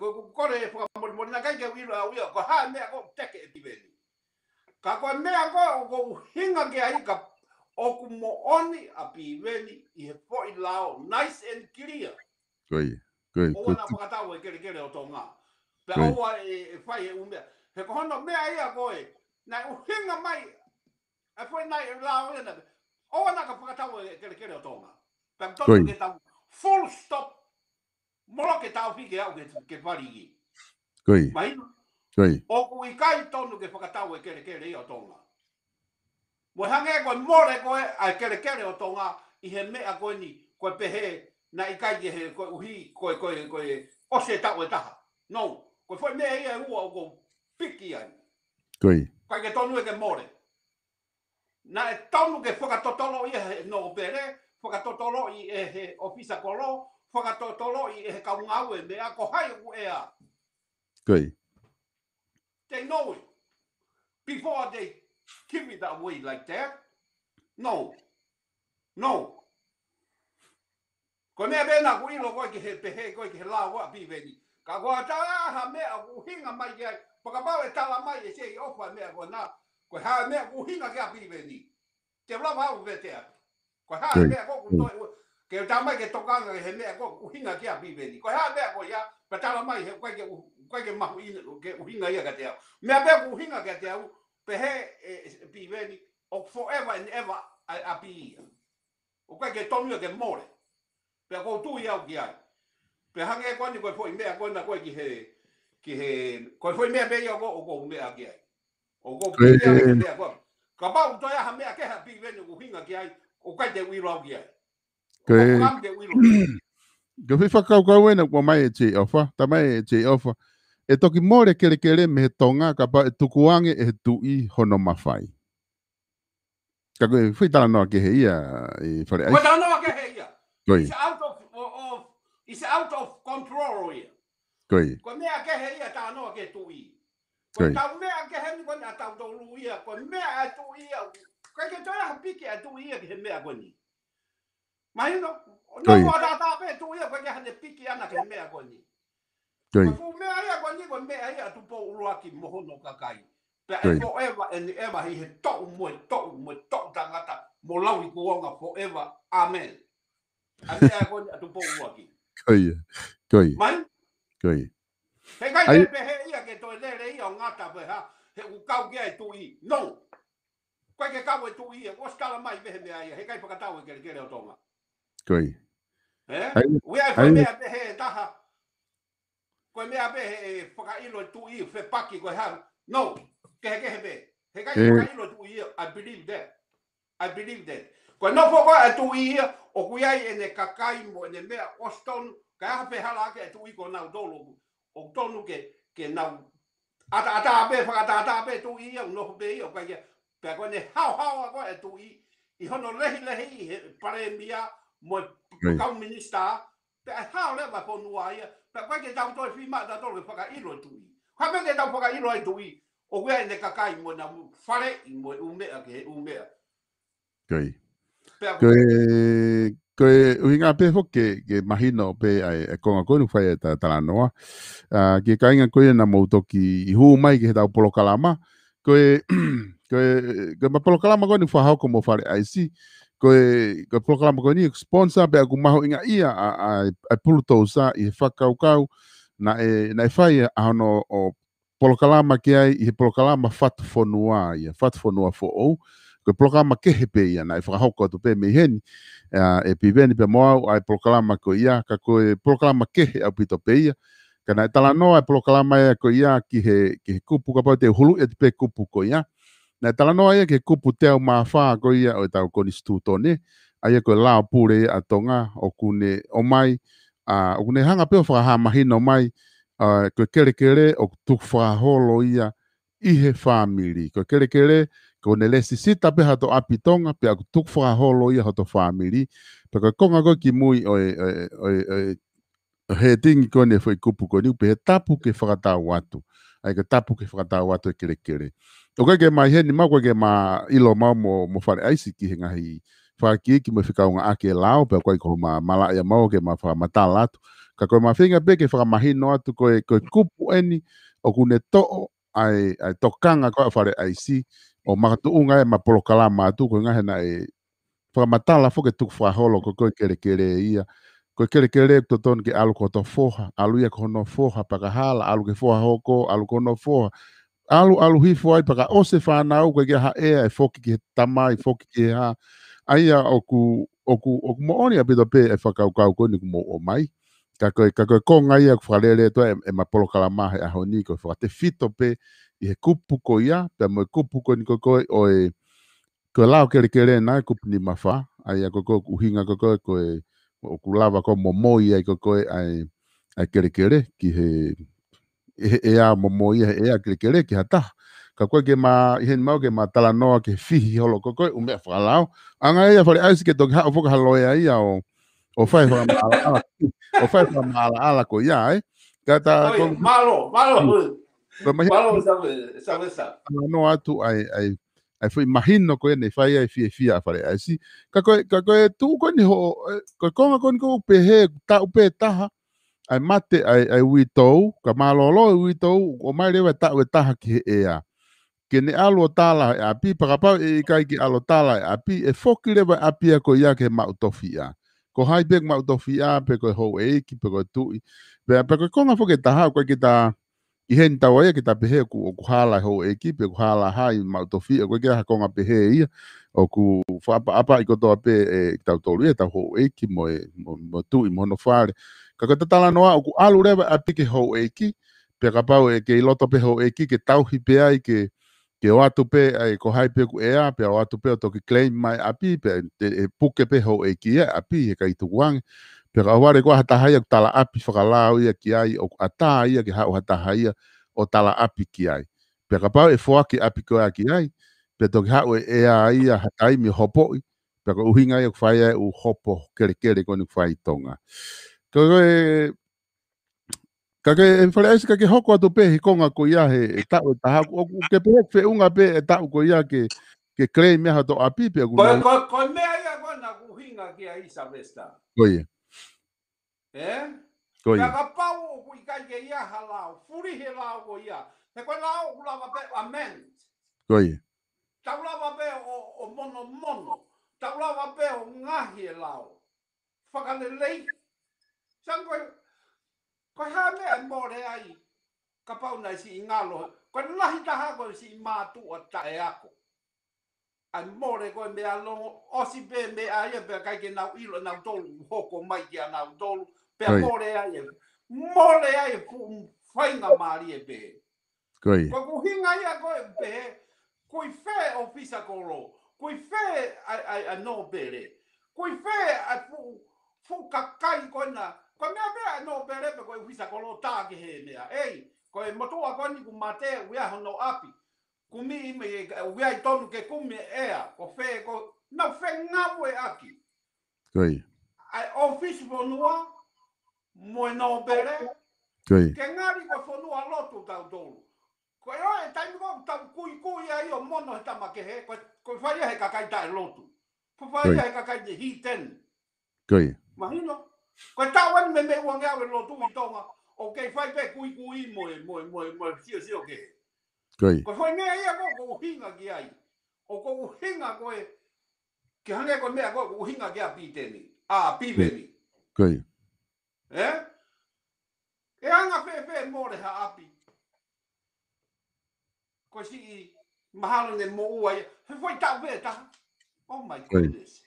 ko, ko, ko e fakamolemole naʻe ʻikai ke u ʻilo ʻe au ia, ko e hā e meʻa ʻoku teke ʻe Piveni. Ka ko e meʻa ko ē ʻoku ou ʻuhinga ki ai ka ʻoku moʻoni ʻa Piveni ʻi he foʻi lao, nice and clear. Ko ia, ko ia, ʻOua ko naʻa fakatau e kelekele ʻo Tonga. Pea Ko ia. ʻoua ʻe, ʻe fai e ʻū meʻa. He ko hono meʻa ia ko ē, naʻe ʻuhinga mai, ʻa e foʻi nai e lao ena. ʻOua naʻa ka fakatau e kelekele ʻo Tonga. Pea Ko tonu ia. ke tau full stop. Molo ke tau fike au ke, ke fali ki. Ko ia, Mahino, ko ia. ʻoku ʻikai tonu ke fakatau e kelekele ia ʻo Tonga. Mo e hangē ko e mole ko ē ʻa e kelekele ʻo Tonga ʻi he meʻa ko eni, ko e pehē, naʻe ʻikai ke he, koeʻuhi, ko e, ko e, ko e, ʻosi e taʻu ʻe taha. No, ko e foʻi meʻa ia ʻe ua ʻoku ou piki ai. Ko ia, ʻIkai ke tonu ʻe ke mole. Naʻe tonu ke fakatotoloʻi ʻe he nōpele, fakatotoloʻi ʻe he ʻōfisa kolo, fakatotoloʻi ʻe he kau ngāue meʻa ko hai ʻoku ʻea. ko ia. They know it. Before they give it away like that. No. No. Ko e meʻa pē naʻa ku ʻilo ko ē ki he pehē ko ē ki he lao ʻa Piveni. Ka ko e taha meʻa ʻoku ʻuhinga mai ki ai. Fakapapau ʻe tala mai ʻe Sei ʻOfa meʻa ko ena. Ko e hā meʻa ʻoku ʻuhinga ki ai ʻa Piveni. Te lava au vete atu. Ko e hā Ko ia. meʻa ko ē ʻoku toe ua. Ke tala mai ke tokanga ki he meʻa ko ē ʻoku ʻuhinga ki ai ʻa Piveni. Ko e hā meʻa ko ia, pea tala mai he ʻoku ʻikai ke ʻu-, ʻikai ke mahuʻinga, ke ʻuhinga ia kiate au. Meʻa pē ʻoku ʻuhinga kiate au, pehē ʻe, ʻe Piveni, ʻoku forever and ever ʻa, ʻa Pi ia. ʻOku ʻikai ke tonu ia ke mole. Pea ʻoku ou tui au ki ai. Pea hangē ko eni ko e foʻi meʻa ko ena ko ē ki he, ki he, ko e foʻi meʻa pē ia ʻoku, ʻoku ou meʻa ki ai. ʻOku ou Ko e, piki ai ki he meʻa ko ē. Kapau toe ʻi ai ha meʻa kehe ʻa Piveni ʻoku ʻuhinga ki ai, ʻoku ʻikai te u ʻilo au ki ai. ko e, ʻOku kam te u ʻilo ki ai. ko e foʻi fakakaukau ena ʻoku ʻomai ʻe Sei ʻOfa, tamai ʻe Sei ʻOfa. ʻE toki mole kelekele mei he Tonga kapau ʻe tukuange ʻe he tuʻi hono mafai. Ka ko e foʻi talanoa kehe ia ʻe Fale Ko e ʻAi. talanoa kehe ia. Ko It's ia, out of, of, of, it's out of control ia. ko ia, Ko e meʻa kehe ia talanoa ki he tuʻi. Ko ko e ia, tau meʻa kehe ni ko ena tautolu ia, ko e meʻa ʻa e tuʻi ia. ʻIkai ke toe ʻi ai ha piki ʻa e tuʻi ia ki he meʻa ko eni. Mahino, ʻo Ko ia. nofo ʻataʻatā pē tuʻi ia, ʻikai ke ʻi ai haʻane piki ʻana ki he meʻa ko eni. ko Ko e ia, fuʻu meʻa ia ko eni, ko e meʻa ia ʻa Tupou ʻUluaki mo hono kakai. Pea Ko ʻe ia. forever and ever ʻi he toʻu mo e toʻu mo e toʻu tangata mo Laui Kuonga forever. Amen. ʻA e meʻa ko eni ʻa Tupou ʻUluaki. ko ia, ko ia, Mahino, ko ia. he ʻikai ʻAi. ke pehē ia ke toe lele ia ʻo ngata pē ha. ʻoku kau ki ai e tuʻi. No. ʻOku ʻikai ke kau e tuʻi ia, ʻosi tala mai pē he meʻa ia, heʻikai fakatau e kelekele ʻo Tonga. Ko ia. Eh? Ai, Ui ai ai. Meʻa pē he taha. Ko e meʻa pē he fakaʻilo e tuʻi, fepaki ko e hā. No, kehekehe pē. Heʻikai Eh. fakaʻilo e tuʻi ia, I believe that. I believe that. Ko e nofo ko e tuʻi ia, ʻoku ʻi ai ʻene kakai mo ʻene meʻa ʻosi tonu, ka ʻi ai ha fehālaaki e tuʻi ko nautolu. ʻOku tonu ke, ke nau ʻataʻatā pē, fakaʻataʻatā pē tuʻi ia, ʻoku nofo pē ia, ʻoku ʻikai ke, pea ko ʻene haohaoa ko e tuʻi, ʻi hono lehilehi ʻi he palēmia, mo e Right. kau minisitā, pea ʻe hao leva fonua ia, pea ʻikai ke tau toe fiemaʻu tautolu ke fakaʻilo e tuʻi. Ka meʻa ke tau fakaʻilo ai tuʻi, ʻoku ʻi ai ʻene kakai mo ʻena faleʻi mo e ʻū meʻa ki he ʻū meʻa. Ko ia. Pea Ko e, ko e ʻuhinga pē foki ke, ke mahino pē ai e konga ko eni ʻoku fai e ta-, talanoa. Ah, ki he kāinga ko ia naʻa mou toki ʻi hū mai ki heʻetau polokalama. Ko e, ko e, ko e ma polokalama ko eni ʻoku fakahoko mo Fale ʻAisi. Ko e, ko e polokalama ko eni ʻoku sponsor pea ʻoku mahuʻinga ia ʻa, ʻa, ʻa e Pulutousa ʻi he fakakaukau naʻe, naʻe fai ʻa hono ʻo polokalama ki ai ʻi he polokalama Fatu Fonua ia, Fatu Fonua Foʻou. Ko e polokalama kehe pē ia, naʻe fakahoko atu pē mei heni, ʻa, ʻe Piveni pea mo au ʻa e polokalama ko ia, ka ko e polokalama kehe ʻaupito pē ia. Ka naʻe talanoa e polokalama ia ko ia ki he, ki he kupu kapau te u huluʻi atu pē kupu ko ia. Naʻe talanoa ia ki he kupu teau mā fā ko ia ʻo ʻetau konisitūtone, ʻa ia ko e lao pule ia ʻa Tonga, ʻoku ne ʻomai, ʻa, ʻoku ne hanga pē ʻo fakahā mahino mai, ʻa, ko e kelekele ʻoku tukufakaholo ia ʻi he fāmili. Ko e kelekele, ʻoku ne lēsisita pē hoto ʻapi Tonga, pea ʻoku tukufakaholo ia hoto fāmili. Pea ko e konga ko ē kimui ʻo e, ʻo e, ʻo e, ʻo e, ʻo e heading ko eni e foʻi kupu ko eni, pehē tapu ke fakatau atu. ʻA ia ko e tapu ke fakatau atu e kelekele. ʻOku ʻikai ke ma ʻi heni mau, ʻoku ʻikai ke ma ʻilo mau mo, mo Fale ʻAisi ki he ngaahi fakaikiiki mo e fekauʻaki e lao, pea ʻoku ʻikai ko ma malaʻia mau ke ma fakamatala atu. Ka ko e ma feinga pē ke fakamahino atu ko e, ko e kupu eni ʻoku ne toʻo ʻa e, ʻa e tokanga ko ē ʻa Fale ʻAisi ʻo makatuʻunga ʻema polokalama atu, ko e ʻuhinga he naʻe fakamatala foki e tukufakaholo ko ē ko e kelekele ia. Ko e kelekele ʻoku totonu ke ʻalu ko hoto foha, ʻalu ia ko hono foha, pea ka hala, ʻalu ki he foha hoko, ʻalu ko hono foha. ʻAlu, ʻalu hifo ai, pea ka ʻosi e fānau, ʻoku ʻikai ke ʻi ai ha ʻea, ʻe foki ki he tamai, foki ki he hā. ʻA ia ʻoku, ʻoku, ʻoku moʻoni ʻaupito pē e fakakaukau ko eni ʻoku mou ʻomai. Ka ko e, ka ko e konga ia ʻoku fakalele atu ai e, ʻema polokalama he ʻaho ni, ko e fakatefito pē ʻi he kupu ko ia, pea mo e kupu ko eni ko ē ko ē ʻo e, ko e lao kelekele naʻe kupu nima fā, ʻa ia ko ē ko e ʻuhinga ko ē ko ē, ko e, ʻoku lava ko ē momoi ai ko ē ko ē ʻa e, ʻa e kelekele ki he, ʻe he ʻea, momoi ʻe he ʻea e kelekele ki ha taha. Ka ʻoku ʻikai ke ma ʻi heni mau ke ma talanoa ki he fihi holo ko ē ko ē ʻū meʻa fakalao. ʻAnge ia Fale ʻAisi ke toki haʻu foki ha loea ia ʻo, ʻo fai fakamaʻalaʻala, ʻo fai fakamaʻalaʻala ko ia, ē. Ka ta, ʻOi, ko, mālō, mālō. ko e mahi- Mālō, Save, Save, Save. talanoa atu ʻa e, ʻa e, ʻa e foʻi mahino ko eni ʻoku fai ai e fiefia ʻa Fale ʻAisi. Ka ko e, ka ko e tuʻu ko eni hoʻo, e, ko e konga ko eni ʻoku pehē, taʻu pē taha, ʻa e mate ʻa e, ʻa e uitou, ka mālōlō e uitou, ʻomai leva e taʻu ʻe taha ki he ʻea. Ke ne ʻalu ʻo tala e ʻapi, pea kapau ʻe ʻikai ke ʻalu ʻo tala e ʻapi, ʻe foki leva e ʻapi ia ko ia ki he maʻu tofiʻa. Ko hai pē ʻoku maʻu tofiʻa, pe ko e houʻeiki, pe ko e tuʻi. Pea, pea ko e konga foki ʻe taha, ʻoku ʻikai ke ta ʻi heni taua ia ke ta pehē ʻoku, ʻoku hala e houʻeiki, pe ʻoku hala hai maʻu tofiʻa, ʻoku ʻikai ke ʻi ai ha konga pehē ia, ʻoku fakaʻapaʻapaʻi kotoa pē ʻe tautolu ia, ʻetau houʻeiki mo e, mo, mo e tuʻi mo hono fale. Ka ko e talanoa, ʻoku ʻalu leva e ʻapi ki he houʻeiki, pea kapau ʻe kei loto pē houʻeiki ke tauhi pē ai ke, ke ʻoatu pē ai ko hai pē ʻoku ʻea, pea ʻoatu pē ʻo toki claim mai ʻapi, pea te, ʻe puke pē houʻeiki ia ʻapi, he ʻikai tukuange. Pea ka ʻohovale ko ē ha taha ia ʻoku tala ʻapi fakalao ia ki ai, ʻoku ʻatā ia ke haʻu ha taha ia ʻo tala ʻapi ki ai. Pea kapau ʻe foaki ʻapi ko ia ki ai, pea toki haʻu e ʻea ia ha taimi ʻo hopoʻi, pea ko e ʻuhinga ia ʻoku fai ai e ʻū hopo kelekele ko eni ʻoku fai ʻi Tonga. Ka ko e, ka ke, ʻe Fale ʻAisi ka ke hoko atu pē he konga ko ia he, he taʻu ʻe taha, ʻoku, ʻoku ke pehē ʻoku feʻunga pē e taʻu ko ia ke, ke claim ia hoto ʻapi pe ʻoku Ko, nau ko, ko e meʻa ia ko ena ʻoku ʻuhinga ki ai Sylvester. Ko ia. Ē? Ko ia. Pea kapau ʻoku ʻikai ke ʻi ai ha lao, fuli he lao ko ia. He ko e lao ʻoku lava pē amend. Ko ia. Tau lava pē ʻo, ʻo monomono. Tau lava pē ʻo ngaohi e lao. Fakalelei. Sai ko e, ko e hā e meʻa ʻe mole ai, kapau naʻe siʻi ngalo, Ko e lahi taha ko e siʻi mātuʻa taʻeako. ʻAi mole ko e meʻa longo, ʻosi pē meʻa ia pea ʻikai ke nau ʻilo ʻe nautolu ʻoku hoko mai kia nautolu. Pea mole ai e, mole ai e fuʻu faingamālie pē. Ko ʻeku ʻuhinga ia ko e pehē, kui fē ʻofisa kolo, kui fē ʻa, ʻa, ʻa nōpele, kui fē ʻa fuʻu, fuʻu kakai ko ena, ko e meʻa pē ʻa nōpele pe ko e ʻofisa kolo tā ke he meʻa. ʻEi, ko e motuʻa ko eni kuo mate, ʻoku ʻi ai hono ʻapi. Kumi ʻi me, ʻoku ʻi ai tonu ke kumi ʻea, ko fē, ko, nau fengāueʻaki. ʻA e ʻofisi fonua, mo e nōpele, ke ngali ko e fonua lotu tautolu. Ko e ʻo e taimi ko ē ʻoku tau kuikui ai ʻo mono he tama kehe, ko, ko e fai ia he kakai taʻelotu. Ko e fai ia he kakai te hiteni. Mahino? Ko e taʻu eni meimei ua ngeau e lotu ʻi Tonga, ʻoku kei fai pē kuikui mo e, mo e, mo e, mo e siosio kehe. Ko e fai meʻa ia ko ē ʻoku ou ʻuhinga ki ai. ʻOku ou ʻuhinga ko e, ke hangē ko e meʻa ko ē ʻoku ou ʻuhinga ki ai Piteni. ʻA, Piveni. ʻE? ʻE anga fēfē mole ha ʻapi? Ko e siʻi mahalo ne moʻua ia. He foʻi taʻu pē taha. Oh my goodness.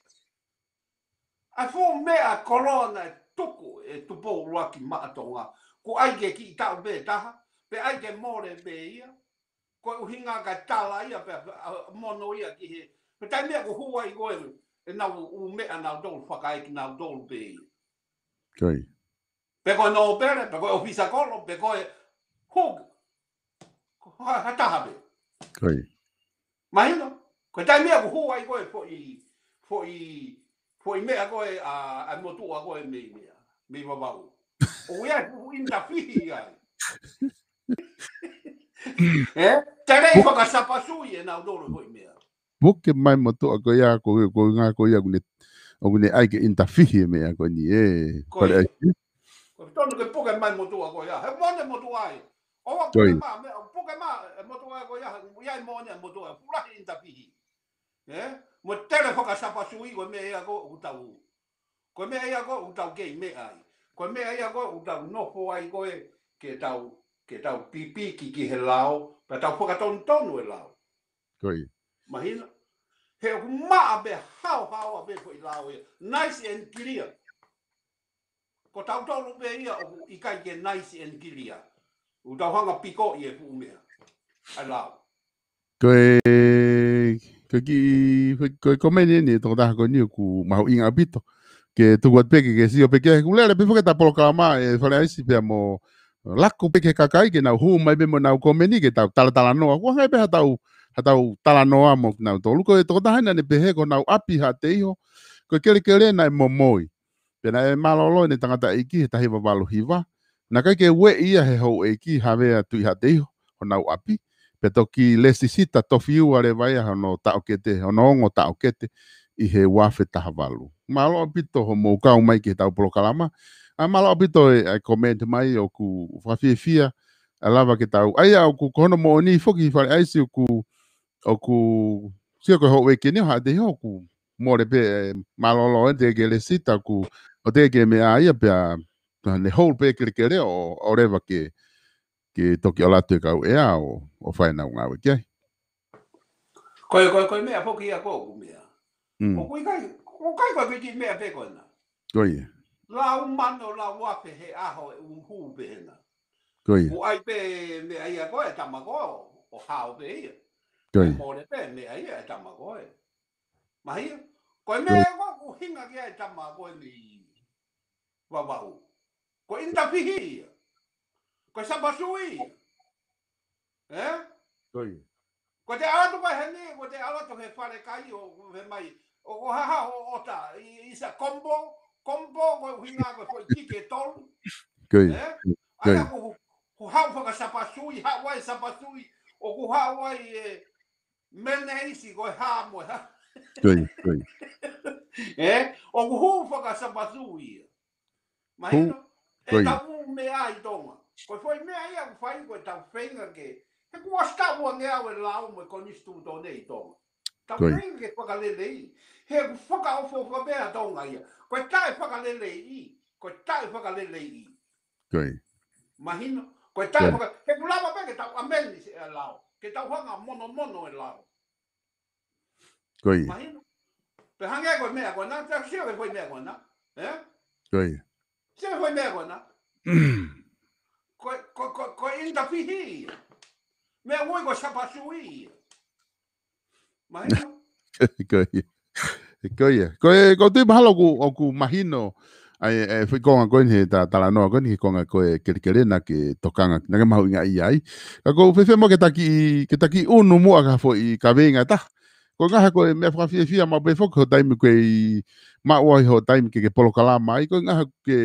ʻA e fuʻu meʻa koloa naʻe tuku ʻe Tupou ʻUluaki Maʻa Tonga. Ko e ʻai ke kiʻi taʻu pē taha. Pe ʻai ke mole pē ia. Ko e ʻuhinga ka tala ia pea, a, mono ia ki he. Pe taimi ia ʻoku hū ai ko ē, ʻenau ʻū meʻa nautolu fakaʻeiki nautolu pē ia. Pe ko e nōpele, pe ko e ʻofisa kolo, pe ko e hū. Ko ha, ha taha pē. Mahino? Ko e taimi ia ʻoku hū ai ko ē foʻi, foʻi, foʻi meʻa ko ē ʻa, ʻa e motuʻa ko ē mei meʻa, mei Vavaʻu. ʻOku ʻi ai fuʻu ʻinitafihi ai. ʻE? Tele fakasapasui ʻenautolu foʻi meʻa. Puke mai motuʻa ko ia, ko, ko e ʻuhinga ko ia ʻoku ne, ʻoku ne ʻai ke ʻinitafihi e meʻa ko eni, ʻe, Fale ʻAisi. Ko e tonu ke puke mai motuʻa ko ia. He mone motuʻa ia. ʻOua puke mai, meʻa, puke mai, e motuʻa ko ia, ʻoku ʻi ai mone motuʻa, fuʻu lahi ʻinitafihi. ʻE? Mo tele fakasapasui ko e meʻa ia ko ē ʻoku tau. Ko e meʻa ia ko ē ʻoku tau kei meʻa ai. Ko e meʻa ia ko ē ʻoku tau nofo ai ko ē ke tau, ke tau pipiki ki he lao, pea tau fakatonutonu e lao. Mahino? He ʻoku maʻa pē haohaoa pē foʻi lao ia. Nice and clear. Ko tautolu pē ia ʻoku ʻikai ke nice and clear. ʻOku tau hanga pikoʻi e fuʻu meʻa. ʻA e lao. Ko e, ko e kiʻi, ko e, ko e komeni eni e tokotaha ko eni ʻoku mahuʻinga ʻaupito. Ke tuku atu pē ke, ke sio pē ki ai, ʻoku lele pē foki ʻeta polokalama ʻe Fale ʻAisi pea mo laku pē ki he kakai ke nau hū mai pē mo ʻenau komeni ke tau talatalanoa. ʻOku ʻi ai pē haʻatau, haʻatau talanoa mo kinautolu. Ko e tokotaha eni naʻa ne pehē ko honau ʻapi Haʻateiho, ko e kelekele naʻe momoi. Pea naʻe mālōlō ʻene tangataʻeiki he taha hiva valu hiva. Naʻe ʻikai ke ueʻi ia he houʻeiki Havea Tuʻihaʻateiho honau ʻapi. Pea toki lēsisita tofiua leva ia hono taʻokete, hono ongo taʻokete ʻi he ua afe taha valu. Mālō ʻaupito hoʻomou kau mai ki heʻetau polokalama. ʻA, mālō ʻaupito e, e comment mai ʻoku fakafiefia ʻa e lava ke tau. ʻA ia ʻoku ko hono moʻoni foki Fale ʻAisi ʻoku, ʻoku sio ko e houʻeiki eni ʻo Haʻateiho ʻoku mole pē, e, mālōlō eni teʻeki ke lēsisita ʻoku, ʻo teʻeki ke meʻa ia pea, pea ne hold pē kelekele ʻo, ʻo leva ke, ke toki ʻalu atu e kau ʻea ʻo, ʻo fai ʻenau ngāue ki ai. Ko e, ko e, ko e meʻa foki ia ko ē ʻoku meʻa. ʻOku ʻikai, ʻoku ʻikai ko e kiʻi meʻa pē ko ena. Lau mano, lau afe he ʻaho ʻe ʻuhu pē hena. ʻOku ʻai pē meʻa ia ko ē tama ko ē, ʻo hao pē ia. Mole pē meʻa ia e tama ko ē. Mahino? Ko e meʻa ko ē ʻoku ʻuhinga ki ai e tama ko ē mei Vavaʻu. Ko e ʻinitafihi ia. Ko e sapasui ia. ʻE? Ko e te ʻalu atu ko ē heni, ko e te ʻalu atu he falekai ʻo, ʻo he mai. ʻO, ʻo haha ʻo ʻota, i, i sa kombo, kombo ko e ʻuhinga ko e foʻi kiki ʻe tolu. ʻE? ʻA ia ʻoku, ʻoku haʻu fakasapasui, haʻu ai sapasui, ʻoku haʻu ai e, Meneisi ko e hā mo e hā. ʻE, ʻoku hū fakasapasui ia. Mahino, ʻetau meʻa ʻi Tonga. Ko e foʻi meʻa ia ʻoku fai ko ʻetau feinga ke, he kuo ʻosi taʻu ua ngeau e lao mo e konisitūtone ʻi Tonga. Tau feinga ke fakaleleiʻi. He ʻoku fakaʻofoʻofa pē ʻa Tonga ia. Ko e taʻe fakaleleiʻi. Ko e taʻe fakaleleiʻi. Mahino, Ko e taimi, he ʻoku lava pē ke tau ʻameni siʻa lao, ke tau hanga ʻo monomono e lao. Ko ia. Mahino? Pea hangē ko e meʻa ko ena, tau sio ki he foʻi meʻa ko ena. Ē? Ko ia. Sio ki he foʻi meʻa ko ena. Ko, ko, ko, ko e ʻinitafihi ia. Meʻa ʻoku ui ko e sapasui ia. Mahino? Ko ia. Ko ia. Ko e, ʻoku ou tui mahalo ʻoku, ʻoku mahino ʻa e, ʻa e foʻi konga ko eni he ta-, talanoa ko eni he konga ko e kelekele naʻa ke tokanga, naʻa ke mahuʻingaʻia ai. Ka ʻoku ou fefeʻi mo ke taki, ke taki ʻunu muʻa ki ha foʻi kaveinga ʻe taha. Ko e ngaahi ko e meʻa fakafiefia maʻu pē foki hoʻo taimi ko ē ʻi maʻu ai hoʻo taimi ke ke polokalama ai. Ko e ngaahi ke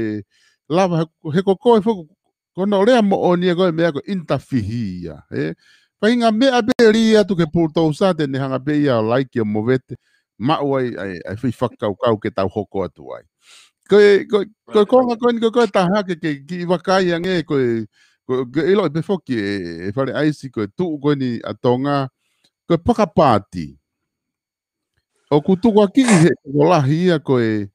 lava he, he ko koe foki ko hono lea moʻoni ia ko e meʻa ko e ʻinitafihi ia, ē? Faʻahinga meʻa pē lī atu ki he pulutousa te ne hanga pē ia ʻo laiki ʻo movete, maʻu ai, ai, ai foʻi fakakaukau ke tau hoko atu ai. Ko e, ko e, ko e konga ko eni ko e, ko e taha ke, ke kiʻi vakai ange, ko e, ko e, ko e ʻiloʻi pē foki ʻe, ʻe Fale ʻAisi, ko e tuʻu ko eni ʻa Tonga, ko e fakapaati. ʻOku tukuakiʻi he tokolahi ia ko e,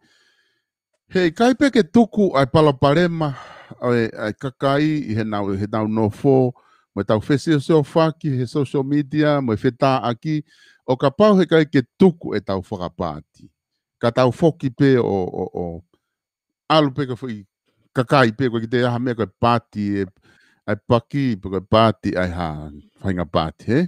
heʻikai pē ke tuku ʻa e palopalema ʻo e, ʻa e kakai ʻi heʻenau, heʻenau nofo, mo ʻetau fesiosiofaki he social media, mo e fetāʻaki, ʻo kapau heʻikai ke tuku ʻetau fakapaati. Ka tau foki pē ʻo, ʻo, ʻo ʻalu pē ko e foʻi kakai pē, ʻoku ʻikai ke toe ʻi ai ha meʻa ko e paati ē, ʻa e paki, pe ko e paati ʻa e hā, faʻahinga paati, hē?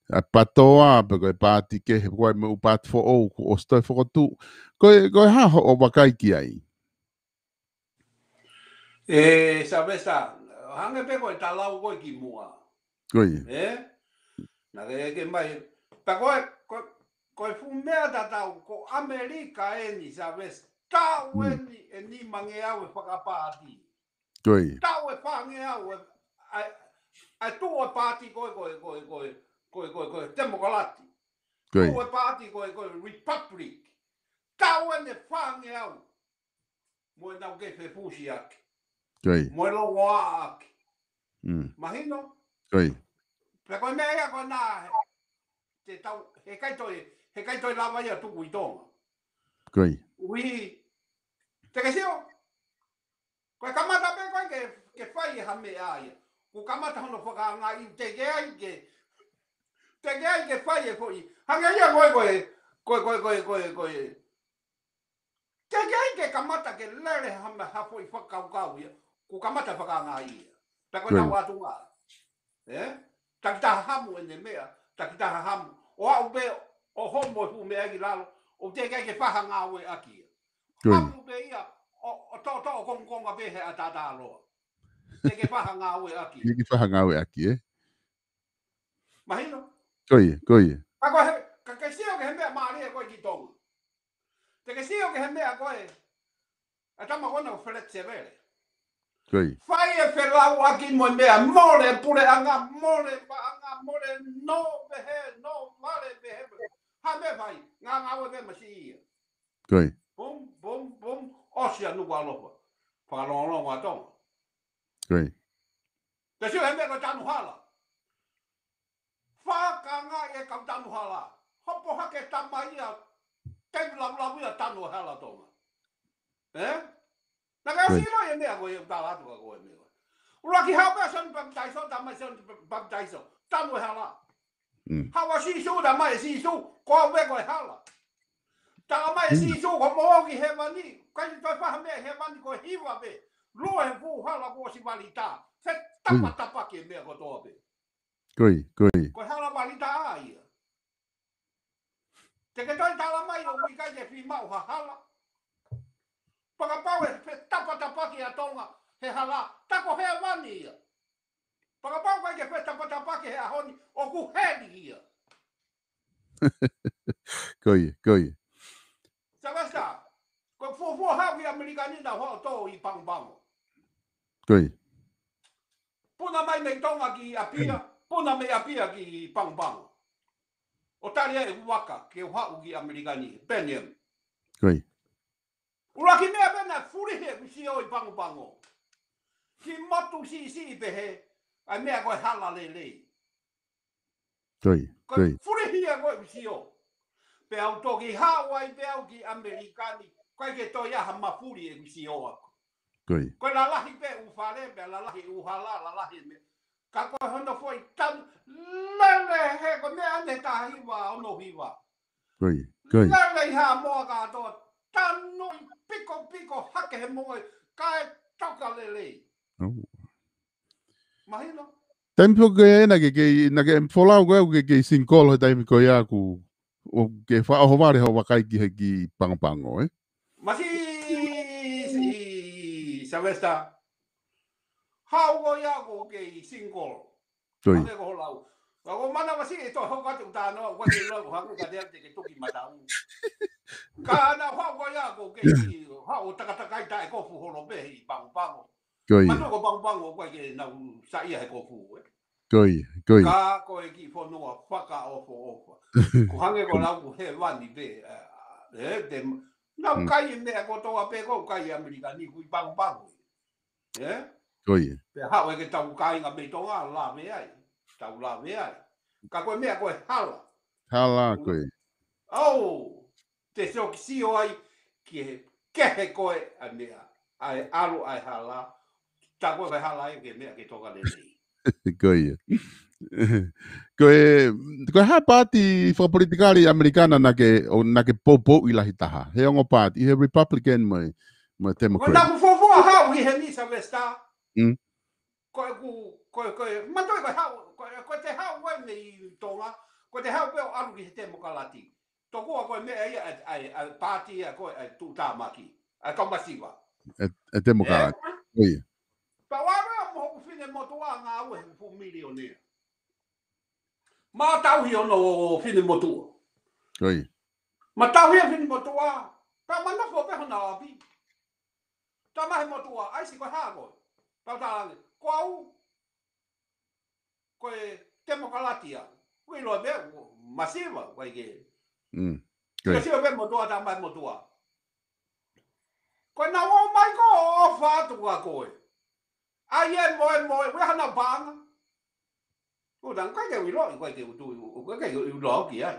ʻA e patoa, pe ko e paati kehe, pe ko e meʻa ʻū paati foʻou, kuo ʻosi toe fokotuʻu. Ko e, ko e hā hoʻo vakai ki ai? ʻE, Savesa, hangē pē ko e talau ko ē kimuʻa. Ko ia. Ē? Naʻa ke ʻeke mai. Pea ko e, ko, ko e fuʻu meʻa tatau, ko ʻAmelika eni, Savesa. Taʻu eni ʻe nimangeau e fakapaati. Ko ia. Taʻu ʻe fāngeau e, ʻa e, ʻa e tuʻu e paati ko e, ko e, ko e, ko e, ko e, ko e, ko e Temokalati. Ko ia. Tuʻu e paati ko e, ko e Republic. Taʻu eni ʻe fāngeau. Mo ʻenau kei fefusiaki. Ko ia. Mo e longoaʻaki. Mm. Mahino? Ko ia. Pea ko e meʻa ia ko ena he, te tau, heʻikai toe, heʻikai toe lava ia tuku ʻi Tonga. Ko ia. ʻUhi, te ke sio, ko e kamata pē ko ē ke, ke fai e ha meʻa ia. Kuo kamata hono fakaangaʻi, teʻeki ai ke, teʻeki ai ke fai e foʻi. Hangē ia ko e, ko e, ko e, ko e, ko e, ko e, ko e. Teʻeki ai ke kamata ke lele ha, ha foʻi fakakaukau ia. Kuo kamata fakaangaʻi ia. Pea ko e, ko ia, tau atu ngā. Ē? Takitaha hamu ʻene meʻa, takitaha hamu. ʻO aʻu pē, ʻo homo e fuʻu meʻa ki lalo, ʻoku teʻeki ai ke fai ha ngāueʻaki ia. Ko ia. Hamu pē ia, ʻo, ʻo toʻotoʻo kongokonga pē he ʻatātā loa. Teʻeki ke fai ha ngāueʻaki. Teʻeki ke fai ha ngāueʻaki, ē? Mahino? Ko ia, ko ia. Ka ko e, ka ke sio ki he meʻa mālie ko ē ki Tonga. Te ke sio ki he meʻa ko ē, ʻa e tama ko ena ko Feleti Sevele. Ko ia. Fai e felauʻaki mo e meʻa, mole puleʻanga, mole paʻanga, mole nō pehē, nō vale pehē. Ha meʻa fai, ngā ngāue pē masiʻi ia. Ko ia. Pum, pum, pum, ʻosi ʻa Nukuʻalofa. Fakalongolongo ʻa Tonga. Ko ia. Te sio he meʻa ko e tanu hala. Fakaangaʻi e kau tanu hala. Hopo hake tama ia, kei laulavu ia tanu hala Tonga. Ē? Naʻa ke, ko ia, ʻosi ʻilo e meʻa ko ē, tala atu ka ko e meʻa ko ē. ʻUluaki haʻu pē ʻa Sione Papitaiso, tala mai Sione Papitaiso. Tanu e hala. Mm. Haʻu ʻa Sīsū, tala mai ʻe Sīsū, ko au pē ko e hala. Tala mai ʻe, mm, Sīsū, ko hoʻomo ō ki hēvani, ʻikai toe fai ha meʻa ʻi hēvani ko e hiva pē. Lue he fuʻu hala kuo ʻosi vali tā. Fetapatapaki e meʻa kotoa pē. Ko ia, ko ia. Ko e hala vali tā ia. Te ke toe tala mai ʻoku ʻikai ke fiemaʻu ha hala. Fakapapau ʻe fetapatapaki ʻa Tonga he hala, tā ko hēvani ia. Fakapapau ʻikai ke fetapatapaki he ʻaho ni, ʻoku heli ia. Ko ia, ko ia. Savesa, ko e fuofua haʻu ki ʻAmelika ni naʻa ku haʻu ʻo tō ʻi Pago Pago. Ko ia. Puna mai mei Tonga ki ʻApia, puna mei ʻApia ki Pago Pago. ʻO tali ai ʻeku vaka ke u haʻu ki ʻAmelika ni, Pan Am. Ko ia. ʻUluaki meʻa pē naʻe fulihi ʻeku sio ʻi Pago Pago. Ki motu siʻisiʻi pehē, ʻa e meʻa ko e hala lelei. Ko ia, ko ia. Ko e fulihi ia ko ʻeku sio. Pea u toki haʻu ai pē au ki ʻAmelika ni, ʻikai ke toe ʻi ai ha mafuli ʻeku sio ʻaʻaku. Ko ia. Ko e lalahi pē ʻū fale, pea lalahi ʻū hala, lalahi meʻa. Ka ko hono foʻi tanu, lele he ko e meʻa ʻeni taha hiva, ono hiva. Ko ia, ko ia. Lele ʻi Haʻamoa kātoa, tanu ʻi piko piko hake he moʻui, kae toka lelei. Oh. Mahino. Taimi foki ko ia naʻa ke kei, naʻa ke folau ko ia ke kei single he taimi ko ia ʻoku, ʻo ke fakaʻohovale hoʻo vakai ki he kiʻi pangopango, ē? Masi, Sylvester. Haʻu ko ia ʻoku kei single. Ko ia. Hangē ko hoʻo lau. Ka ko mana masi e toe hoko atu ʻo talanoa, ʻoku ʻikai ke lau, hangē ka te ate ke tuki mataʻu. Ka naʻa haʻu ko ia ʻoku kei, haʻu ʻo takatakai taʻe kofu holo pē he pangopango. Ko ia. Mātuʻa ko pangopango ʻoku ʻikai ke nau saiʻia he kofu, ē? Ko ia, ko ia. Ka ko e kiʻi fonua fakaʻofoʻofa. Ko hangē ko lau ko hēvani pē, ē, ē, te, nau Mm. kai e meʻa kotoa pē ko e kai ʻAmelika ni ʻoku ʻi pangopango. Ē? Ko ia. Pea haʻu ʻe ke tau kāinga mei Tonga, lave ai. Tau lave ai. Ka ko e meʻa ko e hala. Hala, ko ia. ʻOu, te sio ki sio ai, ki he kehe ko ē ʻa e meʻa, ʻa e ʻalu ʻa e hala, tā ko e hala ē ke meʻa ke toka lelei. Ko ia. Ko e, ko e hā e paati fakapolitikale ʻAmelika naʻa ke, ʻo naʻa ke poupouʻi lahi taha? He ongo paati, ʻi he Republican mo e, mo e Ko Democrat. Naʻa ku fuofua haʻu ʻi heni Sylvester. Mm. Ko e ku, ko e, ko e, mātuʻa ko e haʻu, ko e, ko e te haʻu ko ē mei Tonga, ko e te haʻu pē ʻo ʻalu ki he Demokalati. Tokua ko e meʻa ia ʻa e, ʻa e, ʻa e paati ia ko ē ʻa e tuʻutāmaki, ʻa e kau masiva. ʻE, ʻe Demokalati. Ē? Ko ia. Pea ʻoua ʻe mo hoku finemotuʻa ngāue he fuʻu milionea. Ma tauhi hono finemotuʻa. Ko ia. Ma tauhi e finemotuʻa. Pea ma nofo pē hono ʻapi. Tama he motuʻa, ʻai si ko e hā koe. Pea u talaange, ko au, ko e Demokalati au. Ui loa pē, masiva, ʻoku ʻikai ke. Mm. Ko ia. Sio pē motuʻa, tama he motuʻa. Ko e naʻa ō mai ko ē ʻo ʻofa atu kia koe. ʻAi e moe moe, ʻoku ʻi ai haʻanau paʻanga. ʻOku tau ʻikai ke u ʻiloʻi, ʻoku ʻikai ke u tui, ʻoku ʻikai ke u ʻiloʻi ai.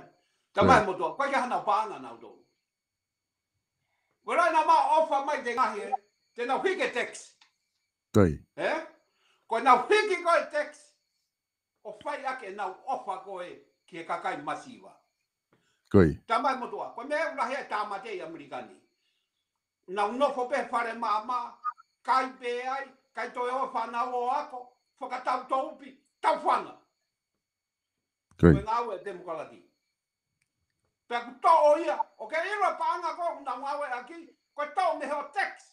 Tama he motuʻa, ʻoku ʻikai ke haʻanau paʻanga nautolu. Ko e lahi naʻa mau ʻofa mai te ngaahi ē, te nau hiki e tax. Ko ia. Ē? Ko ʻenau hiki ko ē tax, ʻo fai ʻaki ʻenau ʻofa ko ē ki he kakai masiva. Ko ia. Tama he motuʻa, ko e meʻa ʻoku lahi ai e tāmate ʻi ʻAmelika ni. Nau nofo pē fale maʻamaʻa, kai pē ai, ʻikai toe ō e fānau ʻo ako, fakatau toupi, tau fana. Ko ia. Ko e ngāue e Demokalati. Pea ʻoku toʻo ia, ʻoku ke ʻilo e paʻanga ko ē ʻoku nau ngāueʻaki, ko e toʻo mei hoʻo tax.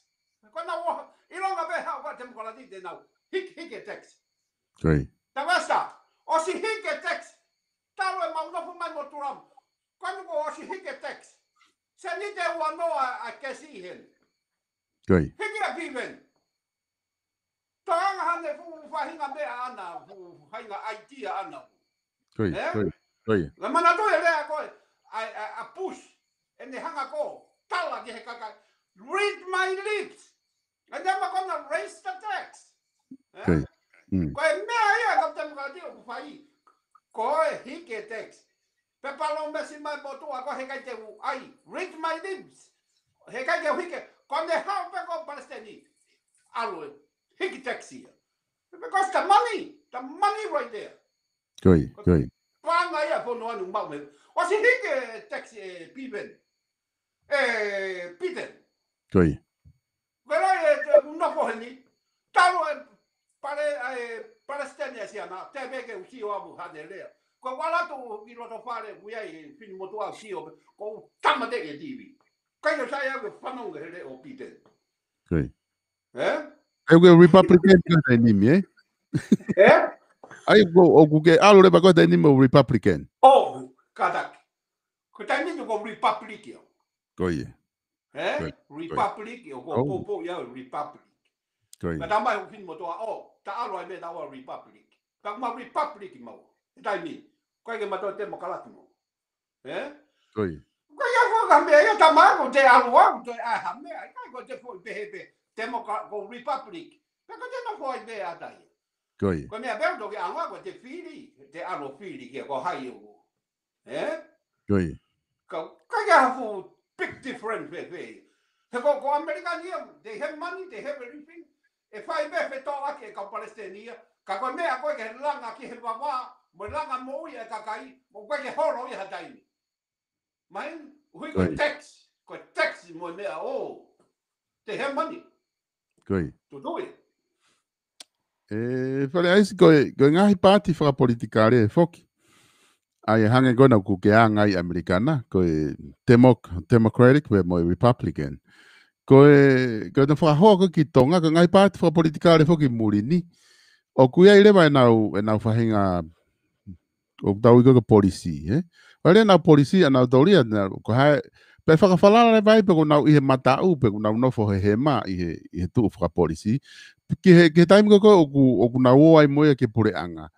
Ko e nau ō, ʻilonga pē haʻu ko ē Demokalati te nau hiki, hiki e tax. Ko ia. Tavasa, ʻosi hiki e tax. Talu e mau nofo mai mo Trump. Ko ʻene kuo ʻosi hiki e tax. Seniti ʻe uanoa ʻa e kesi ʻi heni. Ko ia. Hiki e piveni. Toʻonga hane fuʻu faʻahinga meʻa ʻana, fuʻu faʻahinga ʻaitia ʻana. Ko ia, ē? Ko ia, ko ia. Ka manatuʻi e lea ko ē, ʻa, ʻa, ʻa Bush, ʻene hanga ko ē ʻo tala ki he kakai, read my lips. And then we're gonna raise the tax. Ē? Ko ia. Mm. Ko e meʻa ia ʻa e kau Demokalati ʻoku fai. Ko e hiki e tax. Pea palōmesi mai motuʻa ko ē he ʻikai te u ʻai. Read my lips. He ʻikai ke u hiki. Ko ʻene haʻu pē ko ē Palesiteni. ʻAlu ē. Hiki tax ia. Because the money, the money right there. Ko ia, ko ia. Paʻanga ia fonua ni mau me. ʻOsi hiki e tax e piveni. E Biden. Ko ia. Ko e lahi e te u nofo heni. Talu e pale, e Palesiteni ʻa Siana, te pē ke u sio amu hane lea. Ko e ʻalu atu ki loto fale, ui ai, finemotuʻa sio, ko u tāmateʻi e T V. ʻIkai ke sai au ke fanongo he lea ʻo Biden. Ko ia. Ē? ʻOku ke Republican ka taimi ni, ē? Ē? ʻAi, ʻoku, ʻoku ke ʻalu leva ko e taimi ni mo Republican. ʻO, kātaki. Ko e taimi ni ko Republic ia. Ko ia. Ē? Ko ia. Republic ia, ko e poupou ia Republic. Ko ia. Ka tama he ʻoku finemotuʻa, ʻo, ta ʻalu ai mei taua Republic. Ka ʻoku mau Republic mau. He taimi ni. ʻIkai ke mau toe Demokalati mau. Ē? Ko ia. Ko ia ko e meʻa ia tama ko te ʻalu au, te ʻai ha meʻa, ʻikai ko te foʻi pehē pē, Demoka-, ko Republic. Pea ko te nofo ai pē ʻa tai. Ko ia. Ko e meʻa pē ʻoku toki ʻalu au, ko te fili, te ʻalu fili kia ko hai ʻoku. Ē? Ko ia. Ka, ka ia ha fuʻu big difference pē pē. He ko, ko ʻAmelika ni ia, they have money, they have everything. ʻE fai pē fetōʻaki e kau palesiteni ia, ka ko e meʻa ko ē ke langa ki he vavā, mo e langa moʻui e kakai, mo ko e ke holo ia ha taimi. Mai, hui ko e tax, ko e tax mo e meʻa ʻo, they have money. Ko ia. To do it. ʻE, Fale ʻAisi, ko e, ko e ngaahi paati fakapolitikale foki. ʻA ia hangē ko ena ʻoku ke anga ʻi ʻAmelika na, ko e Democ-, Democratic pea mo e Republican. Ko e, ko e na fakahoa ko ē ki Tonga, ko e ngaahi paati fakapolitikale foki muli ni. ʻOku ʻi ai leva ʻenau, ʻenau faʻahinga ʻoku tau ui ko e polisī, ē? ʻOku ʻi ai ʻenau polisī ʻanautolu ia, na, ko hai, pea fakafalala leva ai pe ʻoku nau ʻi he mataʻu, pe ʻoku nau nofo he hema ʻi he, ʻi he tuʻu fakapolisī. Ki he, ki he taimi ko ē ʻoku, ʻoku nau ō ai mo ia ki he puleʻanga.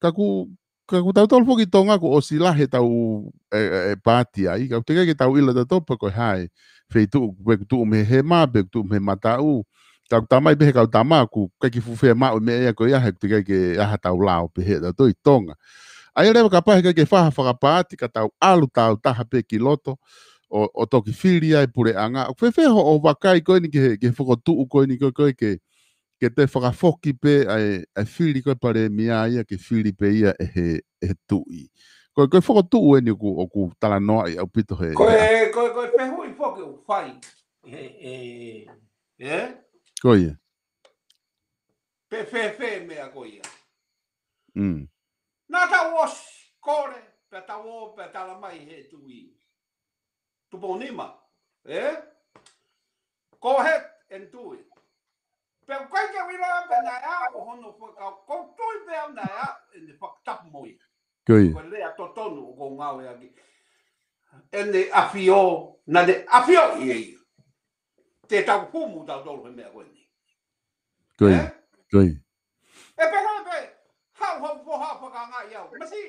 Ka ʻoku, ka ʻoku tautolu foki ʻi Tonga kuo ʻosi lahi ʻetau, e, e, e paati ai, ka ʻoku teʻeki ke tau ʻilo tautolu pe ko e hā e feituʻu, pe ʻoku tuʻu mei he hema, pe ʻoku tuʻu mei he mataʻu, ka ʻoku talamai pē he kau tama ʻoku ʻikai ke fuʻu fiemaʻu e meʻa ia ko ia he ʻoku teʻeki ke ʻi ai haʻatau lao pehē ʻatautolu ʻi Tonga. ʻA ia leva kapau he ʻikai ke fai ha fakapaati ka tau ʻalu tau taha pē ki loto ʻo, ʻo toki fili ai e puleʻanga. ʻOku fēfē hoʻo vakai ko eni ki he, ki he fokotuʻu ko eni ko ē, ko ē ke, ke toe fakafoki pē ʻa e, ʻa e fili ko ē palēmia ia ke fili pē ia ʻe he, ʻe he tuʻi. Ko e, ko e fokotuʻu eni ʻoku, ʻoku talanoaʻi ʻaupito he, Ko he e, ko e, ko e fehuʻi foki ʻoku fai. He, e, e? Ko ia. Pe fēfē meʻa ko ia. Mm. Naʻa tau ʻosi kole, pea tau ō, pea talamai he tuʻi. Tupou nima, ē? Go ahead and do it. Pea ʻoku ʻikai ke u ʻilo pe naʻe ʻa hono faka-, ʻoku ou tui pē au naʻe ʻa ʻene fakatapu mo ia. Ko ia. Ko e lea totonu ʻoku ou ngāueʻaki. ʻEne ʻafio, naʻa ne ʻafioʻi ʻe ia. Te tau humu tautolu he meʻa ko eni. Ko ia. Ē? Ko ia. ʻE pehē pē, haʻu hoʻo foha fakaangaʻi au. Masiʻi,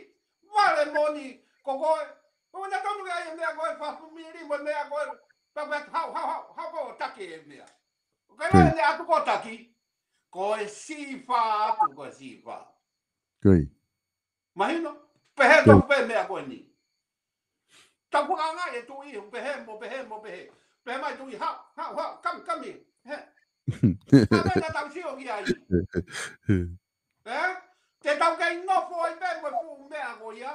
vale moʻoni, ko koe. ʻOua naʻa tonu ke ʻai e meʻa ko ē, fafumili mo e meʻa ko ē. Pea pehē, haʻu, haʻu, haʻu, haʻu koe ʻo taki e meʻa. Ko ia. Ko e laine atu ko ē taki. Ko e sifa atu, ko e sifa. Ko ia. Mahino, pehē Ko ia. tau pē meʻa ko eni. Tau fakaangaʻi e tuʻi, pehē mo pehē mo pehē. Pehē mai tuʻi, haʻu, haʻu, haʻu, come, come here. Hē. Pea meʻa tau sio ki ai. Ē? Te tau kei nofo ai pē mo e fuʻu meʻa ko ia.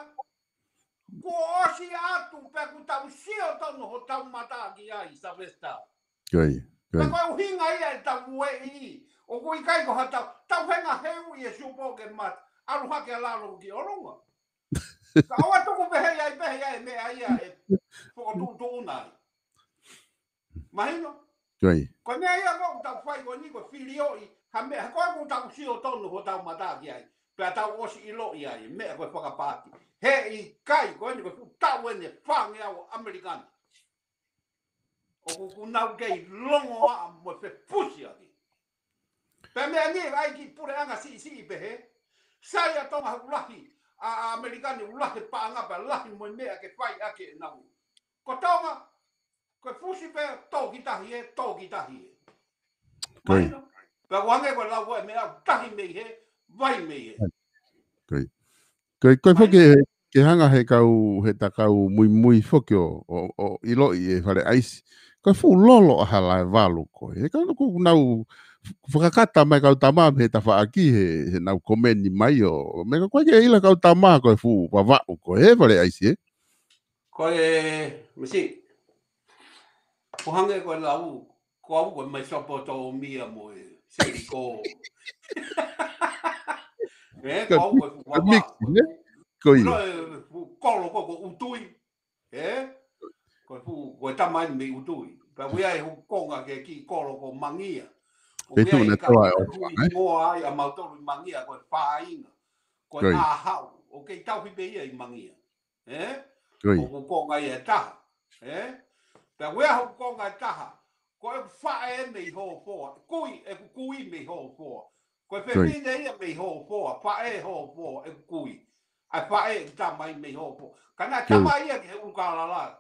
Kuo ʻosi atu pē ʻoku tau sio tonu hotau mata ki ai, Sylvester. Ko ia, ko Pea ia. ko e ʻuhinga ia ʻetau ueʻi. ʻOku ʻikai ko haʻatau, tau feinga heuʻi e supo ke mata. ʻAlu hake ʻa lalo ki ʻolunga. Ka ʻoua tuku pehē ai, pehē ai, meʻa ia ʻe fokotuʻutuʻuna ai. Mahino? Ko ia. Ko e meʻa ia ko ē ʻoku tau fai ko eni ko e filioʻi, ha meʻa, ko ē ʻoku tau sio tonu hotau mata ki ai. Pea tau ʻosi ʻiloʻi ai, meʻa ko e fakapaati. He ʻikai, ko eni ko e fuʻu taʻu eni ʻe fāngeau ʻo ʻAmelika ni. ʻOku, ʻoku nau kei longoaʻa mo fefusiaki. Pea meʻa ni, ʻai ki puleʻanga siʻisiʻi pehē. Sai ʻa Tonga he ʻoku lahi, ʻa, ʻa ʻAmelika ni ʻoku lahi paʻanga pea lahi mo e meʻa ke fai ʻaki ʻenau. Ko Tonga, ko e fusi pē tōkitahi ē, tōkitahi ē. Ko ia. Mahino? Pea ʻoku hangē ko e lau ko ē meʻa tahi mei hē, vai mei hē. Ko ia. Ko ia, ko ia Mahino? foki he, ke hanga he kau, he ta kau muimui foki ʻo, ʻo, ʻo ʻiloʻi e Fale ʻAisi. Ko e fuʻu lolo ʻa Halaevalu ko ē. He kau naʻa ku nau fakakata mai kau tama mei he tafaʻaki he, he nau komeni mai ʻo, meʻa ko ē ke ʻilo kau tama ko e fuʻu Vavaʻu ko ē, Fale ʻAisi ē. Ko e, masiʻi. ʻOku hangē ko e lau, ko au ko e Mesopotamia mo e Seliko. Ē, ko au ko e fuʻu Vavaʻu. Mix, ē? Ko ia. Ko e fuʻu kolo ko, ko ʻUtui. Ē? Ko e fuʻu, ko e tama eni mei ʻUtui. Pea ʻoku ʻi ai e fuʻu konga ki he kiʻi kolo ko Mangia. ʻOku ʻi ai e kau ʻo ʻUtui, ē? Hingoa ai ʻa mautolu ʻi Mangia, ko e Fāinga. Ko e Ko ia. ʻĀhau. ʻOku kei tauhi pē ia ʻi Mangia. Ē? Ko ia. ʻOku konga ia ʻe taha. Ē? Pea ʻoku ʻi ai hoku konga ʻe taha. Ko ʻeku faʻē mei Hofoa. Kui, ʻeku kui mei Hofoa. Ko e Ko ia. fefine ia mei Hofoa. Faʻē Hofoa, ʻeku kui. ʻA e faʻē ʻeku tamai mei Hofoa. Ka naʻe Ko ia. tamai ia ki he ʻUlukālala.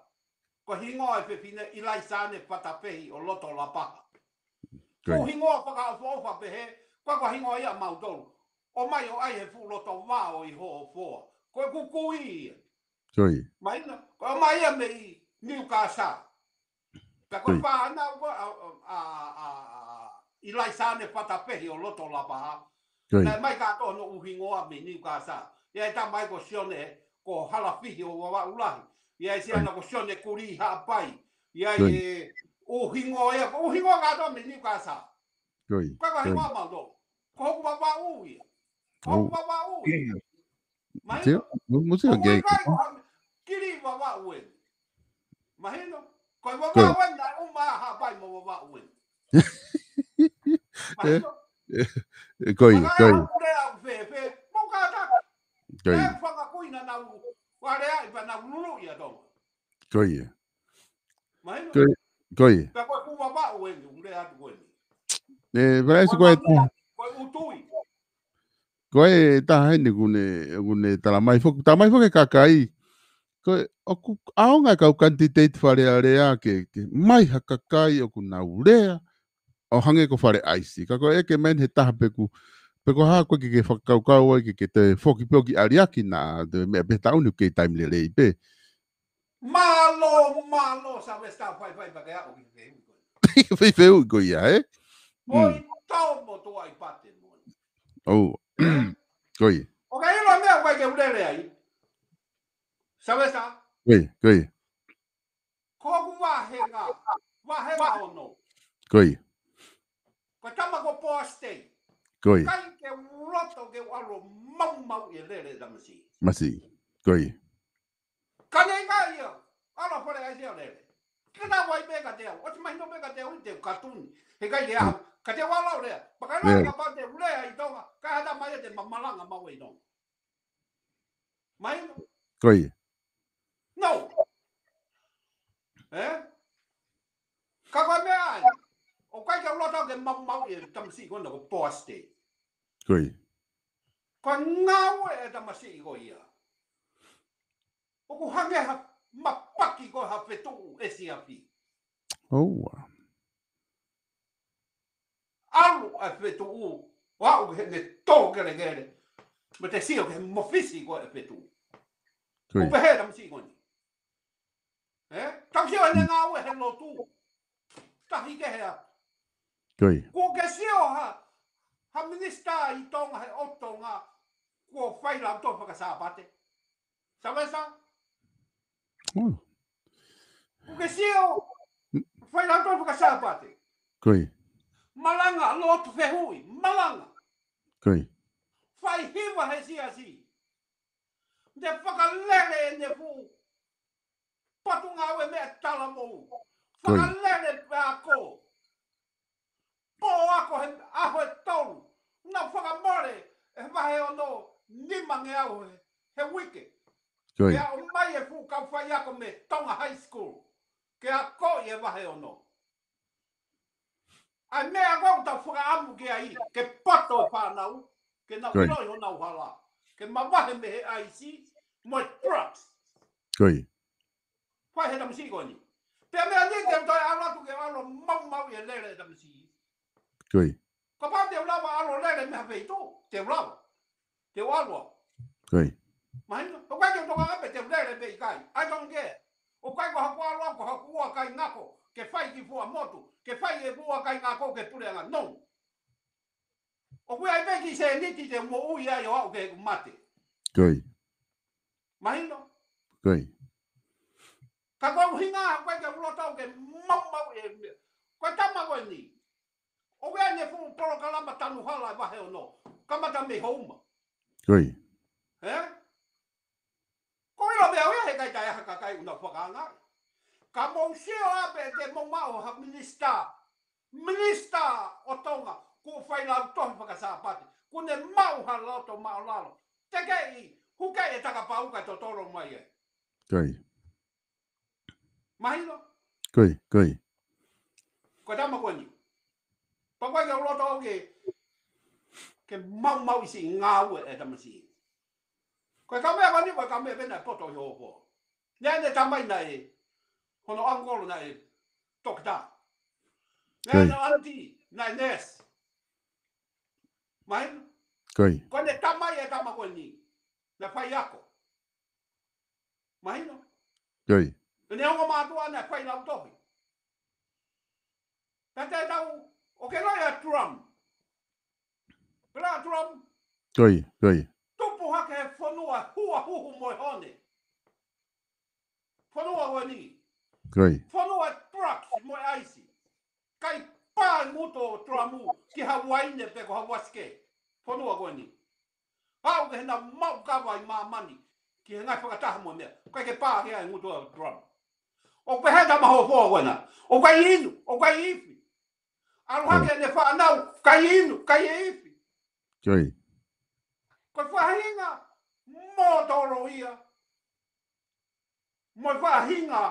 Ko e hingoa e fefine ʻIlaisane Fatapehi ʻo Lotolapaha. Ko ia. Ko e hingoa fakaʻofoʻofa pehē, ko e, ko e hingoa ia mautolu. ʻOmai ʻo ʻai he fuʻu loto vao ʻi Hofoa. Ko ʻeku kui ia. Ko ia. Mahino, ko e ʻomai ia mei Niukasā. Ka ko e fānau ko ē ʻa, ʻa, ʻa, ʻa, ʻIlaisa ne fata pehi ʻo loto lapa ha. Naʻe ʻomai kātoa hono ʻū hingoa mei Niukasā. ʻI ai e tama ia ko Sione, ko Halafihi ʻo Vavaʻu Lahi. ʻI ai e siana ko Sione Kuli Haʻapai. ʻI ai e ʻū hingoa ia, ko e ʻū hingoa kātoa mei Niukasā. Ko e hingoa mautolu. Ko hoku Vavaʻu ia. Ko hoku Vavaʻu ia. Mahino? Ko e Kili Vavaʻu ē. Mahino? Ko e Vavaʻu ē, naʻe ʻuma ʻa Haʻapai mo Vavaʻu ē. Mahino? Ko ia, ko ia. Pule au fēfē, mo kātaki. Ko ia. Fanga kui naʻa nau, ʻa lea ʻi pea nau lulu ia Tonga. Ko ia. Mahino? Ko ia. Pea ko e Vavaʻu ē, ule atu ko ē. E, Vavaʻu ko e taha. Ko e ʻUtui. Ko e taha eni ʻoku ne, ʻoku ne tala mai foki, tala mai foki e kakai. Ko e, ʻoku ʻaonga e kau kanititeiti Fale Alea ke, ke ʻomai ha kakai ʻoku nau lea, ʻo hangē ko Fale ʻAisi. Ka ko e ʻeke mai eni he taha pe ʻoku, pe ko e hā ko ē ke, ke fakakaukau ai ke, ke toe foki pē ʻo kiʻi ʻaliaki naʻa, te meʻa pē taʻu ni ʻoku kei taimi lelei pē. Mālō, mālō, Sylvester, faifai pea ke aʻu ki he fehuʻi ko ē. Fehuʻi ko ia, ē? Mo i tau mo tuai pate mo. ʻOu. Ko ia. ʻOku ke ʻilo e meʻa ʻoku ʻikai ke u lele ai, Sylvester? Ko ia, ko ia. Ko hoku vāhenga, vāhenga ono. Ko ia. Ko e tama ko Poasi Tei. Ko ia. ʻIkai ke u loto ke u ʻalu ʻo maumauʻi e lele ʻa e tamasiʻi. Masiʻi. Ko ia. Ka ne ʻikai ia, ʻalu ʻo Fale ʻAisi ʻo lele. Ke na vai pē kiate au, ʻosi mahino pē kiate au ʻi he katuni. He ʻikai ke ʻalu, kiate au ʻalu ʻo lea. Pea ka lea kapau te u lea ʻi Tonga, ka hata mai ʻe te ma malanga maʻu ʻi Tonga. Mahino? Ko ia. No. Ē? Ka ko e meʻa ia, ʻoku ʻikai ke u loto ke maumauʻi e tamasiʻi ko ena ko Poasi Tei. Ko ia. Ko e ngāue ʻa e tamasiʻi ko ia. ʻOku hangē ha mapaki ko ha fetuʻu ʻesiafi. ʻOua. ʻAlu e fetuʻu, ʻo aʻu ki heʻene tō kelekele. Mo te sio ki he mafisi ko e fetuʻu. Ko ia. ʻOku pehē e tamasiʻi ko eni. Ē? Tau sio ʻene ngāue he lotu. Tahi kehe atu. Ko ia. Kuo ke sio ha, ha minisitā ʻi Tonga he ʻotu Tonga, kuo fai lautohi faka-Sāpate? Sylvester? ʻOu. Kuo ke sio, fai lautohi faka-Sāpate? Ko ia. Malanga, lotu fehuʻi, malanga. Ko ia. Fai hiva he siasi. Te fakalele ʻene fuʻu potungāue meʻa talavou. Ko ia. Fakalele pē ako. Pō ako he ʻaho ʻe tolu. Naʻa fakamole ʻe he vahe ono nimangeau he, he uike. Ko ia. Ke ʻomai e fuʻu kau faiako mei Tonga High School ke akoʻi e vahe ono. ʻA e meʻa ko ē ʻoku tau fakaʻamu ki ai, ke poto e fānau, ke nau, ko ia, ʻiloʻi honau hala, ke mavahe mei he ʻaisi mo e drugs. Ko ia. Fai he tamasiʻi ko eni. Pea meʻa ni te u toe ʻalu atu ke ʻalu ʻo maumauʻi e lele ʻa e tamasiʻi. Ko ia. Kapau te u lava ʻalu ʻo lele mei ha feituʻu, te u lava. Te u ʻalu au. Ko ia. Mahino, ʻoku ʻikai ke u tokanga pe te u lele pe ʻikai. I don't care. ʻOku ʻikai ko haku ʻalu au, ko haku ua kai ngako, ke fai ki Fuaʻamotu, ke fai e ua kai ngako ki he puleʻanga. No. ʻOku ʻi ai pē kiʻi sēniti te u moʻui ai ʻo aʻu ki heʻeku mate. Ko ia. Mahino? Ko ia. Ka ko e ʻuhinga, ʻoku ʻikai ke u loto ke maumauʻi e meʻa. Ko e tama ko eni. ʻOku ʻi ai ʻene fuʻu polokalama tanu hala e vahe ono. Kamata mei Houma. Ko ia. Ē? Ko e ʻilo pē au ia he ʻikai toe ʻi ai ha kakai ʻoku nau fakaangaʻi. Ka mou sio ā pē te mou maʻu ha minisitā. Minisitā ʻo Tonga, kuo fai lautohi faka-Sāpate. Kuo ne maʻu ha loto māʻulalo. Tekeʻi, hukeʻi e takapau kae totolo mai ai. Ko ia. Mahino? Ko ia, ko ia. Ko e tama ko eni. Pea ʻoku ʻikai ke u loto au ke, ke maumauʻi siʻi ngāue ʻa e tamasiʻi. Ko e kau meʻa ko eni, ko e kau meʻa pē naʻe poto ʻi ho ʻofa. Naʻe ʻene tamai naʻe, hono uncle naʻe toketā. Naʻe, ko ia, ʻene aunty naʻe nurse. Mahino? Ko ia. Ko ʻene tamai e tama ko eni. Naʻe faiako. Mahino? Ko ia. ʻEne ongo mātuʻa naʻe fai lautohi. Pea te tau, ʻoku ke ʻilo ʻa Trump. Pela Trump, Ko ia, ko ia. Tupu hake he fonua huahuhu mo e hone. Fonua ko eni. Ko ia. Fonua e drugs mo e ʻaisi. Kai pā e ngutu ʻo Trump ki Hawaiʻi ne pe ko Hawaii ke. Fonua ko eni. Aʻu ke hena mau kava ʻi māmani. Ki he ngaahi fakataha mo e meʻa. Kai ke pā ke ai ngutu ʻo Trump. ʻOku pehē ʻa e tama hoʻo foha ko ena. ʻOku ʻikai inu, ʻoku ʻikai ifi. ʻAlu hake ʻene fānau, ʻikai inu, ʻikai ifi. Ko ia. Ko e faʻahinga mōtolo ia. Mo e faʻahinga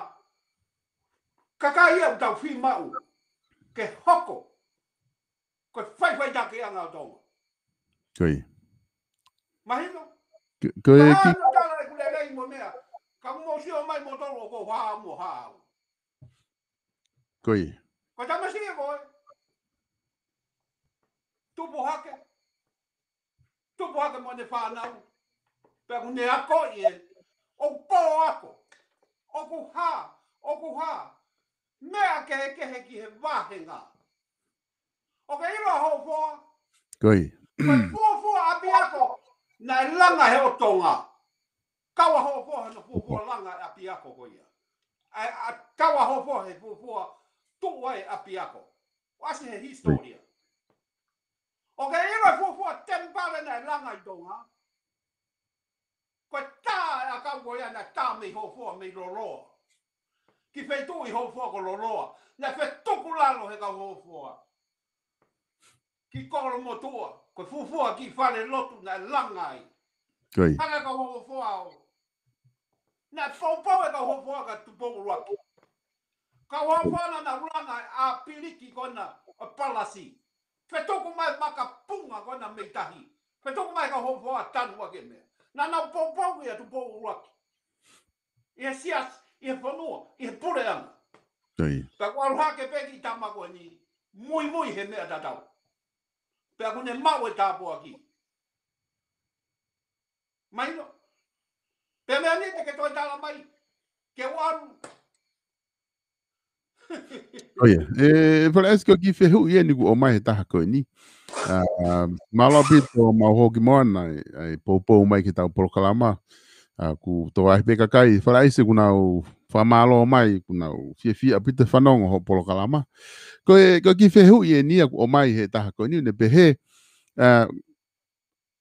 kakai ia ʻoku tau fiemaʻu ke hoko ko e faʻifaʻitakiʻanga ʻo Tonga. Ko ia. Mahino? Ko, ko e Ka ki- hano tala ʻeku lelei mo e meʻa. Ka mou sio mai mōtolo ko hā mo hā. Ko ia. Ko e tamasiʻi ko ē. Tupu hake. Tupu hake mo ʻene fānau. Pea ʻoku ne ako ʻi he. ʻOku pō ako. ʻOku hā. ʻOku hā. Meʻa kehekehe ki he vāhenga. ʻOku ke ʻilo hoʻo foha. Ko ia. Ko e fuofua ʻapiako. Naʻe langa he ʻo Tonga. Kau ʻa hoʻo foha he fuofua langa ʻapiako ko ia. ʻA, ʻa, kau ʻa hoʻo foha he fuofua tuʻu ai ʻapiako. ʻOsi he hisitōlia. ʻOku ke ʻilo fuofua temipale naʻe langa ʻi Tonga. Ko e tā e ʻakau ko ia naʻe tā mei hoʻo foha mei Loloa. Ki feituʻu ʻi hoʻo foha ko Loloa. Naʻe fetukulalo he kau hoʻo foha. Ki Kolomotuʻa. Ko e fuofua ki fale lotu naʻe langa ai. Ko ia. Hanga kau hoʻo foha ʻo. Naʻe poupou e kau hoʻo foha ka Tupou ʻUluaki. Kau hoʻo foha naʻa nau langa e ʻapiliki ko ena ʻo e palasi. Fetuku mai makapunga ko ena mei tahi. Fetuku mai kau hoʻo foha tanu ake meʻa. Naʻa nau poupou ia Tupou ʻUluaki. ʻI he siasi, ʻi he fonua, ʻi he puleʻanga. Ko ia. Pea kuo ʻalu hake pē kiʻi tama ko eni, muimui he meʻa tatau. Pea ʻoku ne maʻu e tāpuaki. Mahino. Pea meʻa ni te ke toe tala mai. Ke u ʻalu. Ko ia. ʻE, Falaise ko e kiʻi fehuʻi eni kuo ʻomai he taha ko eni. ʻA, mālō ʻaupito mau hoki moana, ʻa e poupou mai ki heʻetau polokalama. ʻA, kuo tō ai pē kakai, Falaise kuo nau fakamālō mai, kuo nau fiefia ʻaupito he fanongo hoʻo polokalama. Ko e, ko e kiʻi fehuʻi eni ia kuo ʻomai he taha ko eni, ʻoku ne pehē, ʻa,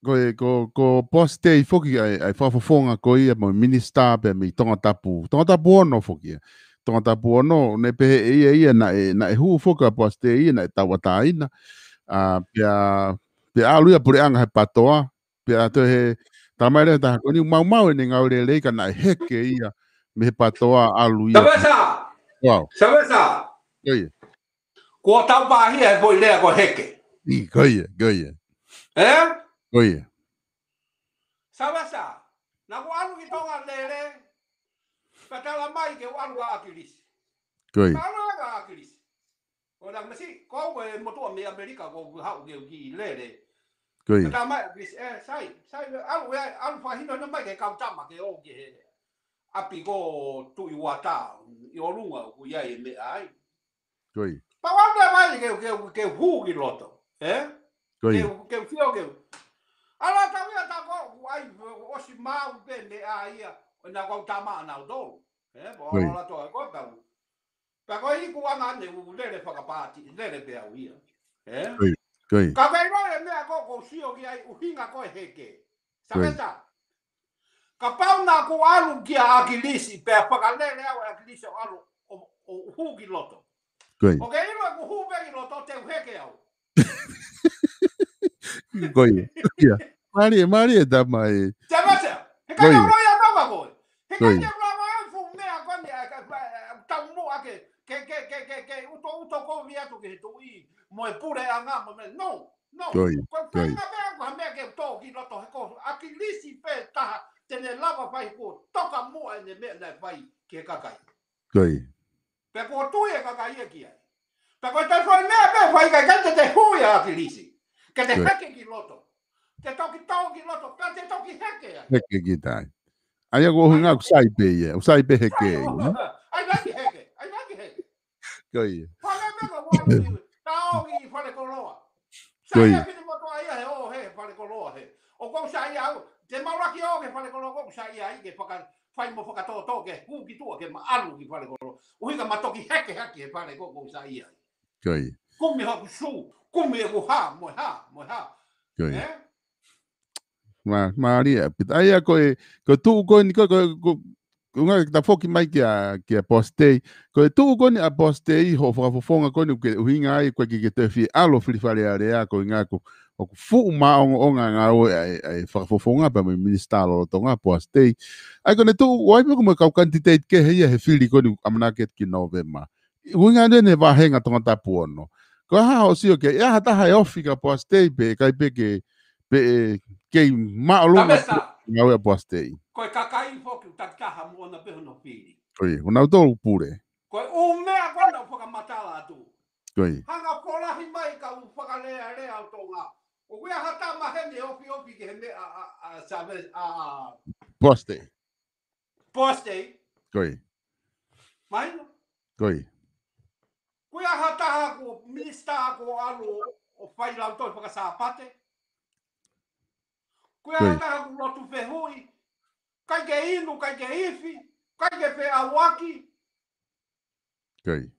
ko e, ko, ko Poasi Tei foki ʻa e, ʻa e fakafofonga ko ia mo e minisitā pea mei Tongatapu. Tongatapu ono foki ia. Tongatapu ono, ʻoku ne pehē ʻe ia ia naʻe, naʻe hū foki ʻa Poasi Tei ia naʻe tauʻatāina. ʻA, pea, pea ʻalu ia puleʻanga he PATOA. Pea toe he, talamai leva he taha ko eni, maumau ʻene ngāue lelei ka naʻe heke ia mei he PATOA ʻalu ia. Savesa! Wow. Savesa! Ko ia. Kuo tau pāhia he foʻi lea ko e heke. ʻI, ko ia, ko ia. Ē? Ko ia. Savesa, naʻa ku ʻalu ki Tonga lele, pea tala mai ke u ʻalu ki ʻAkilisi. Ko ia. Pea ʻalu ki ʻAkilisi. ʻO na masi, ko au ko e motuʻa mei ʻAmelika, ko u haʻu ke u kiʻi lele. Ko ia. Pea tala mai ʻAkilisi, ē, sai, sai, ʻalu, ē, ʻalu fakahinohino mai ki he kau tama ke ō ki he ʻapi ko Tuʻi Uata, ʻi ʻolunga ʻoku ʻi ai e meʻa ai. Ko ia. Pea u ʻalu mai ke, ke, ke hū ki loto. Ē? Ko ia. Ke, ke u sio ke. ʻAlu atu ia ta ko, ʻoku ʻai, ʻosi maʻu pē meʻa ia, ʻo na kau tama ana ʻo tolu. Ē? Ko ia. Pea u ʻalu atu ko pau. Pea ko e ikuʻanga ne u lele fakapaati, lele pē au ia. Ē? Ko ia. Ko ia. Ka ko e ʻilo e meʻa ko, ko u sio ki ai ʻuhinga ko e heke. Ko ia. Savesa. Kapau naʻa ku ʻalu kia ʻAkilisi, pea fakalele au ʻe ʻAkilisi ʻo ʻalu ʻo, ʻo hū ki loto. Ko ia. ʻOku ke ʻilo ʻeku hū pē ki loto, te u heke au. Ko ia. Ia. Mālie, mālie tama ē. Te mese, he Ko ia. Kai au ia tama koe. He Ko kai ia. Au ia fuʻu meʻa ko eni, ʻa, ʻa, ʻa, tau mo ake, ke, ke, ke, ke, ke, uto, uto ko vi atu ki he tuʻi, mo e puleʻanga, mo e meʻa. No, no. Ko ia. Ko e Ko ia. Faʻahinga pē au ko ha meʻa ke tō ki loto he ko ʻAkilisi pē taha, te ne lava fai ko toka muʻa ʻene meʻa naʻe fai ki he kakai. Ko ia. Pea ko tui e kakai ia ki ai. Pea ko e tai fai meʻa pē fai kai kai te te hui ʻa ʻAkilisi. Ke te Ko ia. Heke ki loto. Te toki tau ki loto, pea te toki heke ai. Heke ki tai. ʻA ia ko e ʻuhinga ʻoku sai pē ia, ʻoku sai pē heke ia, no? ʻAi naki heke, ʻai naki heke. Ko ia. Pale me ko ʻoku ʻi, tā ʻoku ʻi Falekoloa. Sai ia, Fili Motuʻa ia he ʻoʻo he Falekoloa he. ʻOku ou saiʻia au, te mau laki ʻoʻo ki Falekoloa, ʻoku ou saiʻia ai ke faka-, fai mo fakatōtō ke hū ki tuʻa ke ma ʻalu ki Falekoloa. ʻUhinga ma toki heke hake he fale ko ʻoku ou saiʻia ai. Kumi hoku sū, kumi ʻeku hā, mo e hā, mo e hā. Ē? Ma, mālie ʻaupito. ʻA ia ko e, ko e tuʻu ko eni, ko, ko, ko, ko ngā ta foki mai kia, kia Poasi Tei. Ko e tuʻu ko eni ʻa Poasi Tei, hoʻo fakafofonga ko eni, ke ʻuhinga ai, ko e ke, ke te fie ʻalu ʻo fili Fale Alea, ko e ngā ko, ʻoku fuʻu māʻongoʻonga ngāue ʻa e, ʻa e fakafofonga pea mo e minisitā lolotonga Poasi Tei. ʻA ia ko ʻene tuʻu, ʻoku ʻi ai pē ko e kau kanititeiti kehe ia he fili ko eni ʻamanaki ki Nōvema. ʻUhinga ʻene vāhenga Tongatapu ono. Ko e hā hoʻo sio ki ai, ʻe ʻi ai ha taha ʻe ofi kia Poasi Tei pe, ʻikai pē ke, pe ʻe kei māʻolunga ngāue ʻa Poasi Tei. Ko e kakai foki ʻoku takitaha mo ʻona pē hono fili. Ko ia, ko nautolu pule. Ko e ʻū meʻa ko ena ʻoku fakamatala atu. Ko ia. Hanga ʻo kolahi mai kau fakalealea ʻo Tonga. ʻOku ʻi ai ha tama heni ʻe ofiofi ki he meʻa ʻa, ʻa, ʻa Savage, ʻa, ʻa Poasi Tei. Poasi Tei. Ko ia. Mahino? Ko ia. ʻOku ʻi ai ha taha ko e minisitā ʻoku ʻalu ʻo fai lautohi faka-Sāpate. ʻOku ʻi ai ha taha ʻoku lotu fehuʻi. ʻIkai ke inu, ʻikai ke ifi, ʻikai ke feʻauaki.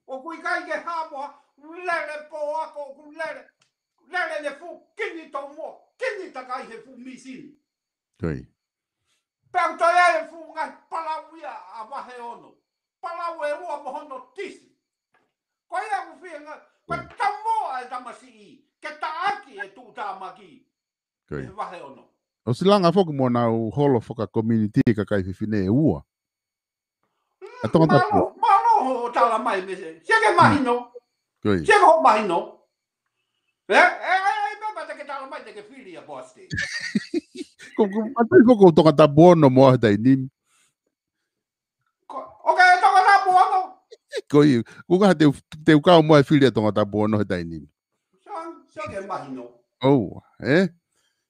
ʻOku ʻikai ke hā mo ha, lele pō ako, ʻoku lele, lele ne fuʻu kini tomuʻa, kini takai he fuʻu misini. Pea ʻoku toe ʻi ai e fuʻu ngaahi palau ia ʻa Vahe Ono. Palau ʻe ua mo hono tisi. Ko ia ʻoku feinga, ko e taumuʻa e tamasiʻi, ke taʻaki e tuʻutāmaki. Ko ia. He Vahe Ono. ʻOsi langa foki mo nau holo faka-community e kakai fefine ʻe ua. ʻA Tongatapu. Mālō, mālō hoʻo tala mai mei he. Sio ke mahino. Ko ia. Sio ke hoʻo mahino. Ē, ē, ē, ē, pea, pea te ke tala mai te ke fili ʻa Poasi Tei. Ko, ko, ʻa e foki ʻo Tongatapu ono mo au he taimi ni. Ko, ʻoku ʻi ai Tongatapu ono. Ko ia, ko e hā te u, te u kau mo au he fili ʻa Tongatapu ono he taimi ni. Sio, sio ke mahino. ʻOua, ē?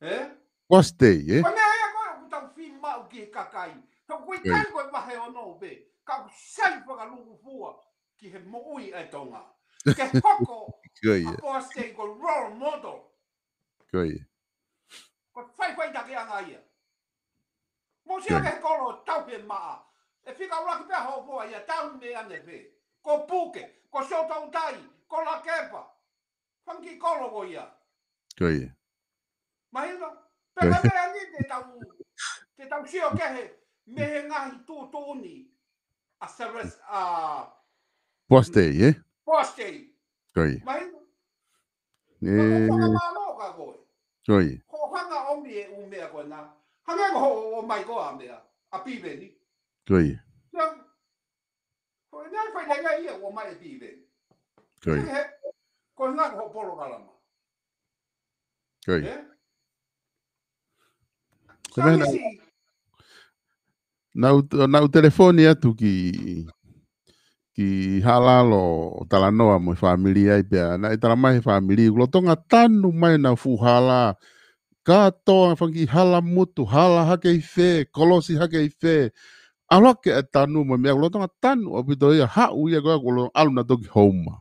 Ē? Poasi Tei, ē? Ko e meʻa ia ko ē ʻoku tau fiemaʻu ki he kakai. Ka ʻoku ʻikai ko e Vahe Ono pē. Ka ʻoku sai fakalūkufua ki he moʻui ʻa e Tonga. Ke hoko ʻa Poasi Tei ko e role model. Ko ia. Ko e faʻifaʻitakiʻanga ia. Mou sio ki he kolo tauhi e maʻa. ʻE fika ʻuluaki pē ʻa Hōfoa ia, tauhi mei ʻanefē. Ko Puke, ko Siaʻatoutai, ko Lakepa. Fanga kiʻi kolo ko ia. Ko ia. Mahino? Pea ko e meʻa ni te tau, te tau sio kehe mei he ngaahi tuʻutuʻuni ʻa Savage, ʻa Poasi Tei, ē? Poasi Tei. Ko ia. Mahino? Ē. Ka ko e fakamālō kia koe. Ko ia. Hoʻo hanga ʻomi e ʻū meʻa ko ena. Hangē ko hoʻo ʻomai ko ā meʻa ʻa Piveni. Ko ia. Ko e ngaahi faʻifaʻitakiʻanga ia ʻoku ʻomai ʻe Piveni. Ko ia. He, ko e ngaahi hoʻo polokalama. Ko ia. Ē? Ko e meʻa naʻa, naʻa ku, naʻa ku telefoni atu ki, ki Haʻalalo ʻo talanoa mo e fāmili ai pea naʻe tala mai he fāmili, ʻoku lolotonga tanu mai ʻenau fuʻu hala, kātoa fanga kiʻi hala motu, hala hake ʻi fē, kolosi hake ʻi fē, ʻalu hake e tanu mo e meʻa, ʻoku lolotonga tanu ʻaupito ia, haʻu ia ko ē ʻoku lolotonga ʻalu nautolu ki Houma.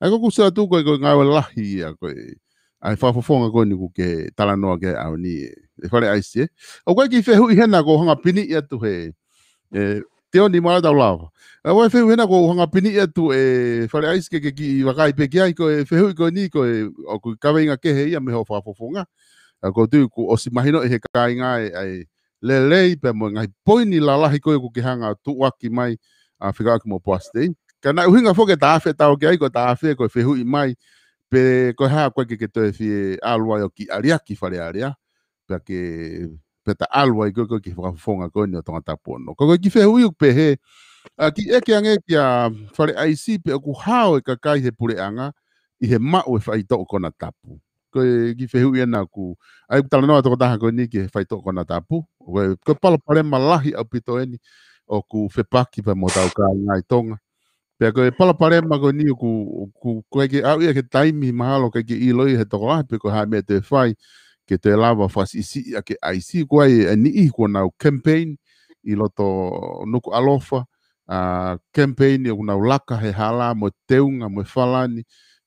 ʻA ia ko ʻeku sio atu ko e, ko e ngāue lahi ia ko ē ʻa e fakafofonga ko eni ʻoku ke talanoa ki ai he ʻaho ni ē, ʻe Fale ʻAisi ē. ʻOku ʻi ai e kiʻi fehuʻi hena ʻoku ou hanga piniʻi atu he, ē, Teoni, mahalo tau lava. ʻOku ʻi ai e fehuʻi hena ʻoku ou hanga piniʻi atu ē Fale ʻAisi ke, ke kiʻi vakai pē ki ai ko e fehuʻi ko eni ko e ʻoku kaveinga kehe ia mei hoʻo fakafofonga. ʻA ia ʻoku ou tui kuo ʻosi mahinoʻi ʻe he kāinga ē, ʻa e lelei pea mo e ngaahi poini lalahi ko ē ʻoku ke hanga ʻo tuʻuaki mai ʻa e fekauʻaki mo Poasi Tei. Ka naʻe ʻuhinga foki e taʻafe ʻe tau ki ai, ko e taʻafe ko e fehuʻi mai pe ko e hā ko ē ke, ke toe fie ʻalu ai ʻo kiʻi ʻaliaki Fale Alea. Pea ke, pea ta ʻalu ai ko ē, ko ē ki he fakafofonga ko eni ʻo Tongatapu ono. Ko e kiʻi fehuʻi ʻoku pehē, ʻa, kiʻi ʻeke ange kia Fale ʻAisi pe ʻoku hao e kakai he puleʻanga ʻi he maʻu e faitoʻo konatapu. Ko e kiʻi fehuʻi ena ʻoku, ʻa ia ʻoku talanoa tokotaha ko eni ki he faitoʻo konatapu. Ko e, ko e palopalema lahi ʻaupito eni ʻoku fepaki pea mo hotau kāinga ʻi Tonga. Pea ko e palopalema ko eni ʻoku, ʻoku, ʻoku ʻikai ke ʻaʻu ia ki he taimi mahalo ʻikai ke ʻiloʻi ʻe he tokolahi pe ko e hā e meʻa te fai ke toe lava fakasiʻisiʻi ʻaki e ʻaisi. Ko e, e niʻihi kuo nau campaign ʻi loto Nukuʻalofa, ʻa, campaign ʻoku nau laka he hala mo e teunga mo e falani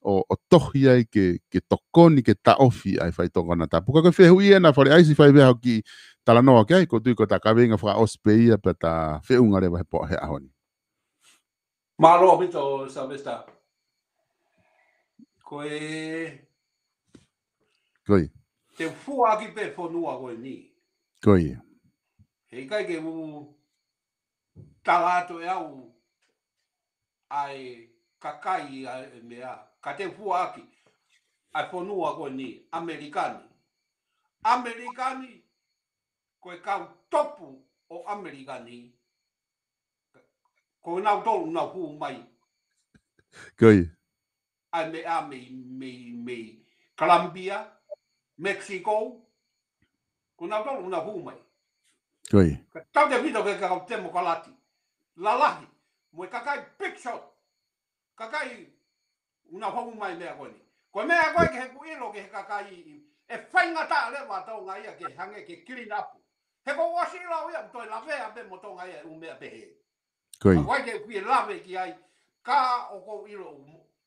ʻo, ʻo tohi ai ke, ke tokoni, ke taʻofi ai faitoʻo konatapu. Ka ko e fehuʻi ena Fale ʻAisi fai vea hoki talanoa ki ai, ko e tui ko ʻeta kaveinga fakaʻosi pē ia pea ta feʻunga leva he pō he ʻaho ni. Mālō ʻaupito, Sylvester. Ko e Ko ia. Te u fua ʻaki pē fonua ko eni. Ko ia. He ʻikai ke u tala atu ʻe au ʻa e kakai ʻa e meʻa. Ka te u fua ʻaki ʻa e fonua ko eni, ʻAmelika ni. ʻAmelika ni, ko e kau topu ʻo ʻAmelika ni. Ko nautolu naʻa nau hū mai. Ko ia. ʻA e meʻa mei, mei, mei Colombia, Mexico. Ko nautolu naʻa nau hū mai. Ko ia. Ka tautefito ki he kau temokalati. Lalahi. Mo e kakai big shot. Kakai naʻa nau hū mai meʻa ko eni. Ko e meʻa ko ē ke he kuo ʻilo ki he kakai ʻe faingataʻa leva Tonga ia ke hangē ke clean up. He kuo ʻosi ʻilo ia toe lavea pē mo Tonga ia ʻū meʻa pehē. Ko ia. ʻOku ʻikai ke u fie lave ki ai, ka ʻoku ou ʻilo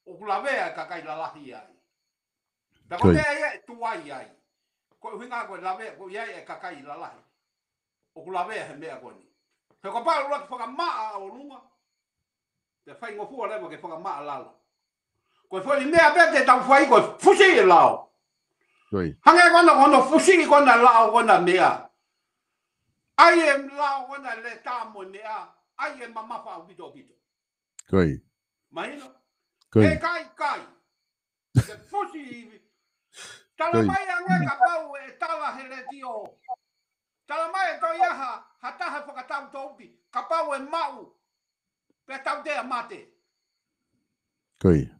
ʻoku lavea e kakai lalahi ai. Pea ko e meʻa ia ʻe tuai ai. Ko e ʻuhinga ko e lavea, ko ia e kakai lalahi. ʻOku lavea he meʻa ko eni. He kapau ʻe ʻuluaki fakamaʻa ʻolunga, pea faingofua leva ke fakamaʻa lalo. Ko e foʻi meʻa pē te tau fai ko e fusi e lao. Ko ia. Hangē ko ena ko hono fusi ko ena lao ko ena meʻa. ʻAi e lao ko ena leta mo e meʻa. ʻAi e mamafa ʻaupito ʻaupito. Ko ia. Mahino? Ko ia. He kai, kai. Ke fusi ivi. Tala mai ange kapau ʻe tala he letiō. Tala mai ʻe toe ʻi ai ha, ha taha fakatau tō upi. Kapau ʻe maʻu. Pea tautea mate. Ko ia.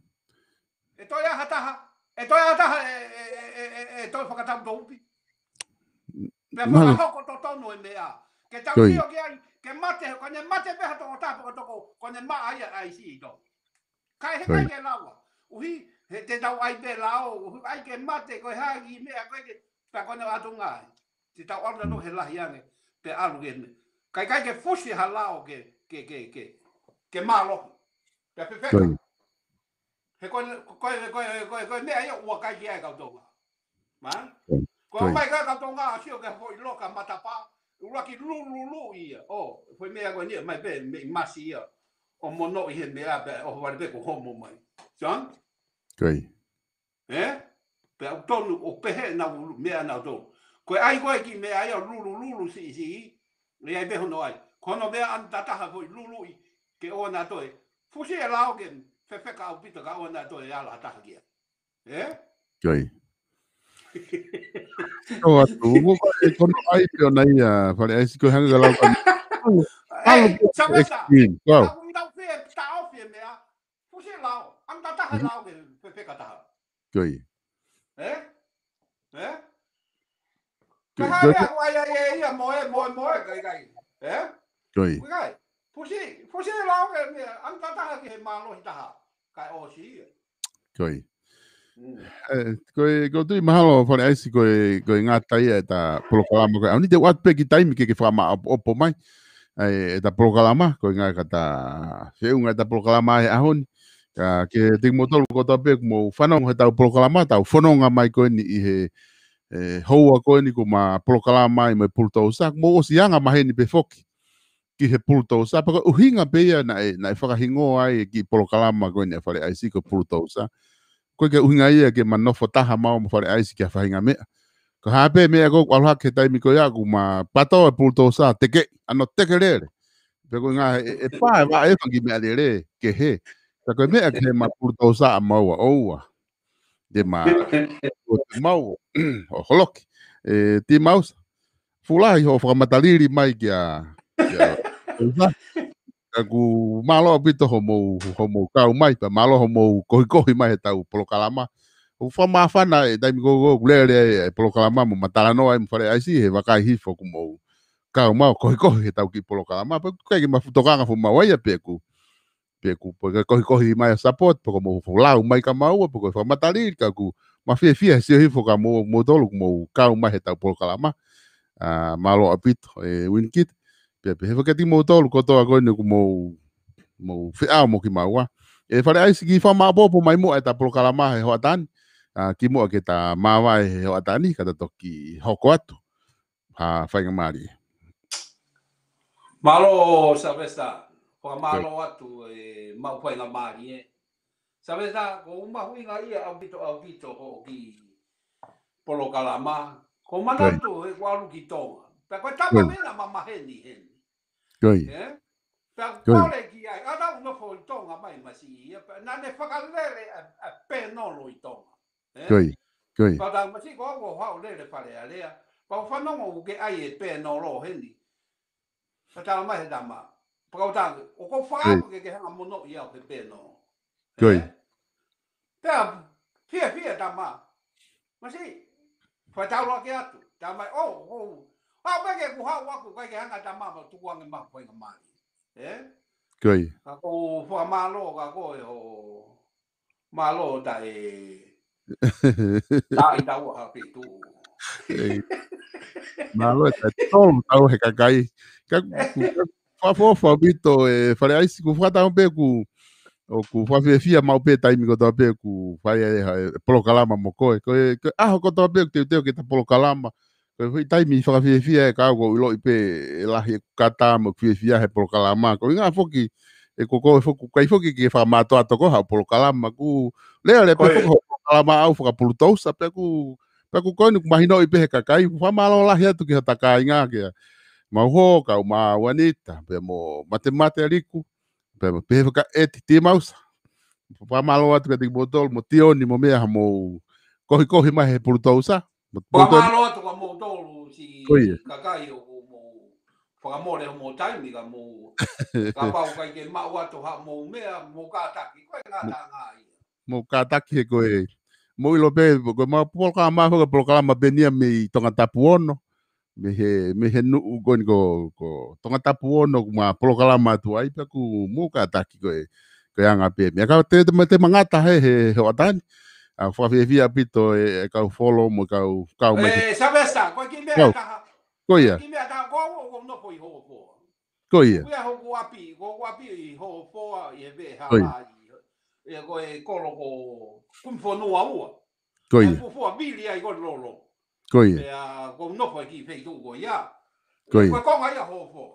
ʻE toe ʻi ai ha taha. ʻE toe ʻi ai ha taha ʻe, ʻe, ʻe, ʻe, ʻe toe fakatau tō upi. Pea fakahoko totonu e meʻa. Ke tau sio ki ai, ke mate, ko ʻene mate pē ha tokotaha pe ko e toko, ko ʻene maʻa ia ʻa e ʻaisi ʻi Tonga. Ka ʻe he kai ke lava. ʻUhi, he te tau ʻai pē lao, ʻuhi ʻai ke mate, ko e hā e kiʻi meʻa ko ē ke, pea ko ʻene ʻatu ngai. Te tau ʻalu na no he lahi ange, pea ʻalu ke me. Kai kai ke fusi ha lao ke, ke, ke, ke, ke mālohi. Pea fefeka. He ko e, ko e, ko e, ko e, ko e meʻa ia ʻoku ʻikai ke ʻai kau Tonga. Ma? Ko e mai ka kau Tonga ʻo sio ke foʻi loka matapā, ʻuluaki lululu ia. ʻO, foʻi meʻa ko eni, mai pē, mei masi ia. ʻO mono ʻi he meʻa pē, ʻo vale pē ko homo mai. John? Ko ia. Ē? Pea ʻoku tonu, ʻo pehē na ulu, meʻa na tonu. Ko e ʻai ko e kiʻi meʻa ia lululu siʻisiʻi, ʻe ʻai pē hono ʻai. Ko hono meʻa ʻanatataha foʻi lului, ke ʻoua na toe. Fusi e lao ke fefeka ʻaupito ka ʻoua na toe ala ha taha kia. Ē? Ko ia. Ko atu, ko e kono ai pē ʻona ia, Fale ʻAisi ko e hanga ka lau ka. Ē, Samesa, extreme. Wow. Ka ʻoku tau fie taʻofi e meʻa, fusi e lao, ʻanatataha e lao ke fefeka taha. Ko ia. Ē? Ē? Ko ia. Ka hā ia, ʻoku ʻai ai e ia mo e, mo e, mo e, kai kai. Ē? Ko ia. Kai. Fusi, fusi e lao ke meʻa, ʻanatataha ki he mālohi taha. Kae ʻosi ia. Ko ia. Mm. Ē, ko e, ko e tui mahalo Fale ʻAisi ko e, ko e ngata ia ʻeta polokalama ko e. ʻAu ni te u ʻoatu pē kiʻi taimi ke ke fakamaʻopoʻopo mai. ʻA e, ʻeta polokalama, ko e ngata ka ta feʻunga ʻeta polokalama he ʻaho ni. Ka ke tiki motolu ko ta pē kuo mou fanongo he tau polokalama, tau fononga mai ko eni ʻi he, ē, houa ko eni kuo ma polokalama ai mo e Pulutousa, kuo mou ʻosi anga maheni pē foki ki he Pulutousa, pea ko e ʻuhinga pē ia naʻe, naʻe fakahingoa ai e kiʻi polokalama ko eni ʻa Fale ʻAisi ko e Pulutousa. Ko e ke ʻuhinga ia ke ma nofo taha maua mo Fale ʻAisi ki ha faʻahinga meʻa. Ko e hā pē meʻa ko ē ʻoku ʻalu hake he taimi ko ia kuo ma pato e Pulutousa, teke, ʻa hono teke lele. Pea ko e ngaahi, ʻe, ʻe pā, ʻe vaʻe fanga kiʻi meʻalele, kehe. Ka ko e meʻa ke ma Pulutousa ʻa maua, ʻoua. Te ma, ʻo te mau, ʻo holoki. Ē, Timausa. Fuʻu lahi hoʻo fakamatalili mai kia, kia, ka ʻoku mālō ʻaupito hoʻomou, hoʻomou kau mai, pea mālō hoʻomou kohikohi mai he tau polokalama. ʻOku fakamāfana e taimi ko ē ʻoku lele ai e polokalama mo ma talanoa ai mo Fale ʻAisi he vakai hifo kuo mou kau mai ʻo kohikohi he tau kiʻi polokalama. Pea ʻoku ʻikai ke ma fuʻu tokanga fuʻu maua ia pe ʻoku pe ʻoku, pe ko e kohikohi mai ʻa support, pe ko hoʻomou folau mai kia maua, pe ko e fakamatalili ka ʻoku ma fiefia he sio hifo kia mou, moutolu kuo mou kau mai he tau polokalama. ʻA, mālō ʻaupito, ē, Uinikita. Pea, pea pehē foki kiate kimoutolu kotoa ko eni kuo mou, mou feʻao mo kimaua. ʻE Fale ʻAisi, kiʻi fakamaʻopoʻopo mai muʻa ʻeta polokalama he hoʻatā ni. ʻA, kimuʻa ke ta māvae he hoʻatā ni, ka ta toki hoko atu ha faingamālie. Mālō Sylvester, fakamālō atu e maʻu faingamālie. Sylvester, ʻoku mahuʻinga ia ʻaupito, ʻaupito hoʻo kiʻi polokalama. Ko manatu he kuo ʻalu ki Tonga. Pea ko e tama mena mamahi heni. Koi. Pea kole ki ai, ʻa naʻa ku nofo ʻi Tonga mai masiʻi ia, pea naʻa ne fakalele ʻa, ʻa Pēnolo ʻi Tonga. Koi, koi. Pea tau masiʻi ko au ʻoku ou lele Fale Alea. Pea u fanongo ʻoku ke ʻai e Pēnolo heni. Pea tala mai he tama. Pea u tala, ʻoku ou fakaʻamu ke ke hanga mono ia ʻo ke Pēnolo. Koi. Pea, fiefia tama. Masiʻi, fai tau loa ke atu. Tala mai, ʻo, ʻo. ʻA, pea ke ku hau aku, kai ke hanga tama ma tuku ange ma faingamālie. Ē? Koi. Ka ʻoku ou fakamālō, ka ko e ʻo mālō ta e, ta i tau ha feituʻu. Mālō ta e tolu tau he kakai. Ka, ka, fakaʻofoʻofa ʻaupito e Fale ʻAisi, ʻoku fakatau pē ʻoku, ʻoku fakafiefia maʻu pē taimi kotoa pē ʻoku fai ai ha, e polokalama mo koe. Ko e, ko e ʻaho kotoa pē ʻoku teuteu ke ta polokalama. Ko e foʻi taimi fakafiefia ē ka ʻoku ou ʻiloʻi pē ʻe lahi ʻeku kata mo ʻeku fiefia he polokalama. Ko e ʻuhinga foki, ʻe ko koe foki, kai foki ke fakamātoato ko haʻo polokalama. ʻOku lea lea pē foki hoʻo polokalama ʻa au fakapulutousa, pea ʻoku, pea ʻoku ko eni ʻoku mahinoʻi pē he kakai, ʻoku fakamālō lahi atu ki hota kāinga ke mau hō, kau ma Uanita, pea mo Matemate Aliku, pea mo pehē faka ʻEti Timausa. Fakamālō atu kiate kimoutolu, mo Tioni, mo meʻa ha mou kohikohi mai he pulutousa. Mo, mo Fakamālō atu ka moutolu si Ko ia. kakai ʻoku mou fakamole homou taimi ka mou, kapau kai ke maʻu atu ha mou meʻa, mou kātaki, ko e ngā tā ngā ia. Mou kātaki he ko e, mou ʻilo pē, ko e mau polokalama, ko e polokalama pē nia mei Tongatapu ono, mei he, mei he nuʻu ko eni ko, ko Tongatapu ono, ʻoku ma polokalama atu ai, pea ʻoku mou kātaki ko e, ko e anga pē meʻa. Ka te, te, te mangata he, he, he hoʻatā ni, ʻa, fakafiefia ʻaupito e, e kau follow mo e kau, kau mai. E, Sylvester, ko e kiʻi meʻa Kau. taha. Ko ia. Kiʻi meʻa taha, ko au ʻoku ou nofo ʻi Hofoa. Ko ia. Ko ia hoku ʻapi, ko hoku ʻapi ʻi Hofoa, ʻi he veʻe Ko ia. hala, ʻi, ʻi ko e kolo ko Kumifonua ua. Ko ia. Ko Fua Vili ai ko Lolo. Ko ia. Pea ʻoku ou nofo ʻi he kiʻi feituʻu ko ia. Ko ia. Ko e konga ia Hofoa.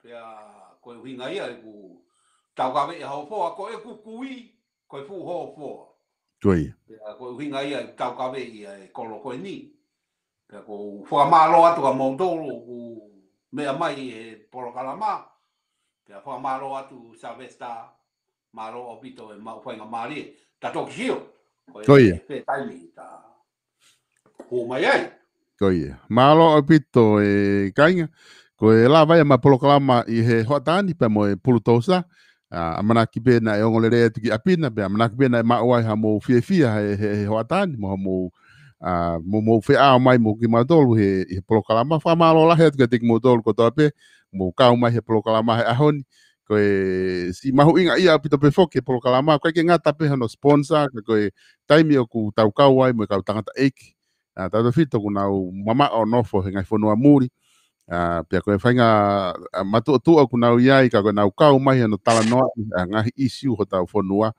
Pea ko e ʻuhinga ia ʻeku taukaveʻi ʻa Hofoa, ko ʻeku kui, ko e fuʻu Hofoa. Ko ia. Pea ko e ʻuhinga ia ʻeku taukaveʻi ʻa e kolo ko eni. Pea ʻoku ou fakamālō atu ka moutolu ʻoku meʻa mai he polokalama. Pea fakamālō atu Sylvester, mālō ʻaupito e maʻu faingamālie. Ta toki sio. Ko e Ko ia. fē taimi ta hū mai ai. Ko ia. Mālō ʻaupito e kāinga. Ko e lava ia ʻema polokalama ʻi he hoʻatā ni pea mo e pulutousa. ʻA, ʻamanaki pē naʻe ongo lelei atu ki ʻapi na, pea ʻamanaki pē naʻe maʻu ai ha mou fiefia he, he, he hoʻatā ni, mo ha mou, ʻa, mo mou feʻao mai mo kimautolu he, he polokalama. Fakamālō lahi atu kiate kimoutolu kotoa pē, mou kau mai he polokalama he ʻaho ni. Ko e siʻi mahuʻinga ia ʻaupito pē foki he polokalama, ʻoku ʻikai ke ngata pē hono sponsor, ka ko e taimi ʻoku tau kau ai mo e kau tangataʻeiki. ʻA, tautefito ʻoku nau mamaʻo nofo he ngaahi fonua muli. ʻA, pea ko e faʻahinga, ʻa, matuʻotuʻa ʻoku nau ʻi ai, ka ko e nau kau mai hono talanoa, ʻa, ngaahi ʻīsiu hotau fonua.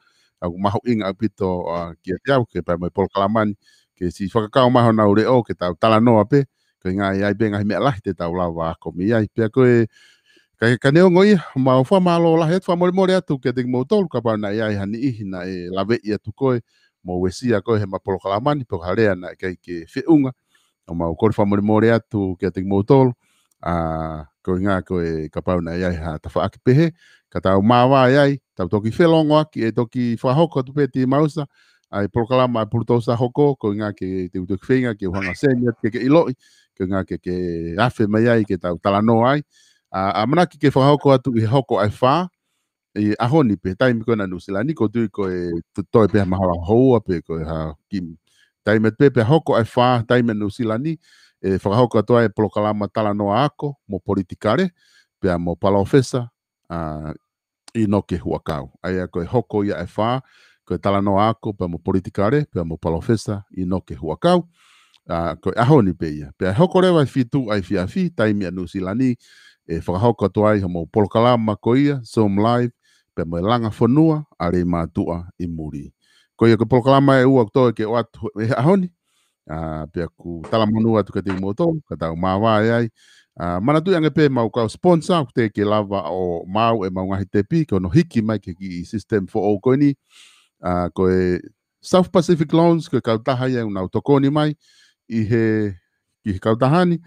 ʻA, ʻoku mahuʻinga ʻaupito, ʻa, kiate au, ke pea mo e polokalama ni, ke siʻi fakakau mai honau leʻo, ke tau talanoa pē, ko e ngaahi ʻi ai pē ngaahi meʻa lahi te tau lava ako mei ai. Pea ko e, ka, ka neongo ia, mau fakamālō lahi atu, fakamolemole atu kiate kimoutolu, kapau naʻe ʻi ai ha niʻihi naʻe laveʻi atu koe, mo uesia koe heʻema polokalama ni, pe ko ha lea naʻe ʻikai ke feʻunga, ʻoku mau kole fakamolemole atu kiate kimoutolu, ʻa, ko e ʻuhinga ko e kapau naʻe ʻi ai ha tafaʻaki pehē, ka tau māvae ai, tau toki felongoaki, ʻe toki fakahoko atu pē Timausa, ʻa e polokalama ʻa e pulutousa hoko, ko e ʻuhinga ke te u toki feinga, ke u hanga ʻo send atu ke ke ʻiloʻi, ko e ʻuhinga ke ke afe mai ai, ke tau talanoa ai. ʻA, ʻamanaki ke fakahoko atu ʻi he hoko ʻa e fā, ʻi he ʻaho ni pē taimi ko ena Nuʻusila ni, ʻoku ou tui ko e to-, toe pē ha mahalo houa pē ko e ha kiʻi taimi atu pē, pea hoko ʻa e fā taimi ʻa Nuʻusila ni, ʻe fakahoko atu ai e polokalama talanoa ako, mo politikale, pea mo Palōfesa, ʻa, ʻInoke Huʻakau. ʻA ia ko e hoko ia ʻa e fā, ko e talanoa ako, pea mo politikale, pea mo Palōfesa ʻInoke Huʻakau. ʻA, ko e ʻaho ni pē ia. Pea hoko leva ʻa e fitu ʻa e efiafi, taimi ʻa Nuʻusila ni, ʻe fakahoko atu ai homou polokalama ko ia, Zoom Live, pea mo e langa fonua ʻa Leimātuʻa ʻi muli. Ko ia ko e polokalama ʻe ua ʻoku toe ke ʻoatu he ʻaho ni. ʻA, pea ʻoku talamonū atu kiate kimoutolu, ka tau māvae ai. ʻA, manatuʻi ange pē ʻemau kau sponsor, ʻoku teʻeki ke lava ʻo maʻu ʻemau ngaahi tepi, ko hono hiki mai ki he kiʻi system foʻou ko eni. ʻA, ko e South Pacific Loans, ko e kautaha ia ʻoku nau tokoni mai ʻi he, ki he kautaha ni,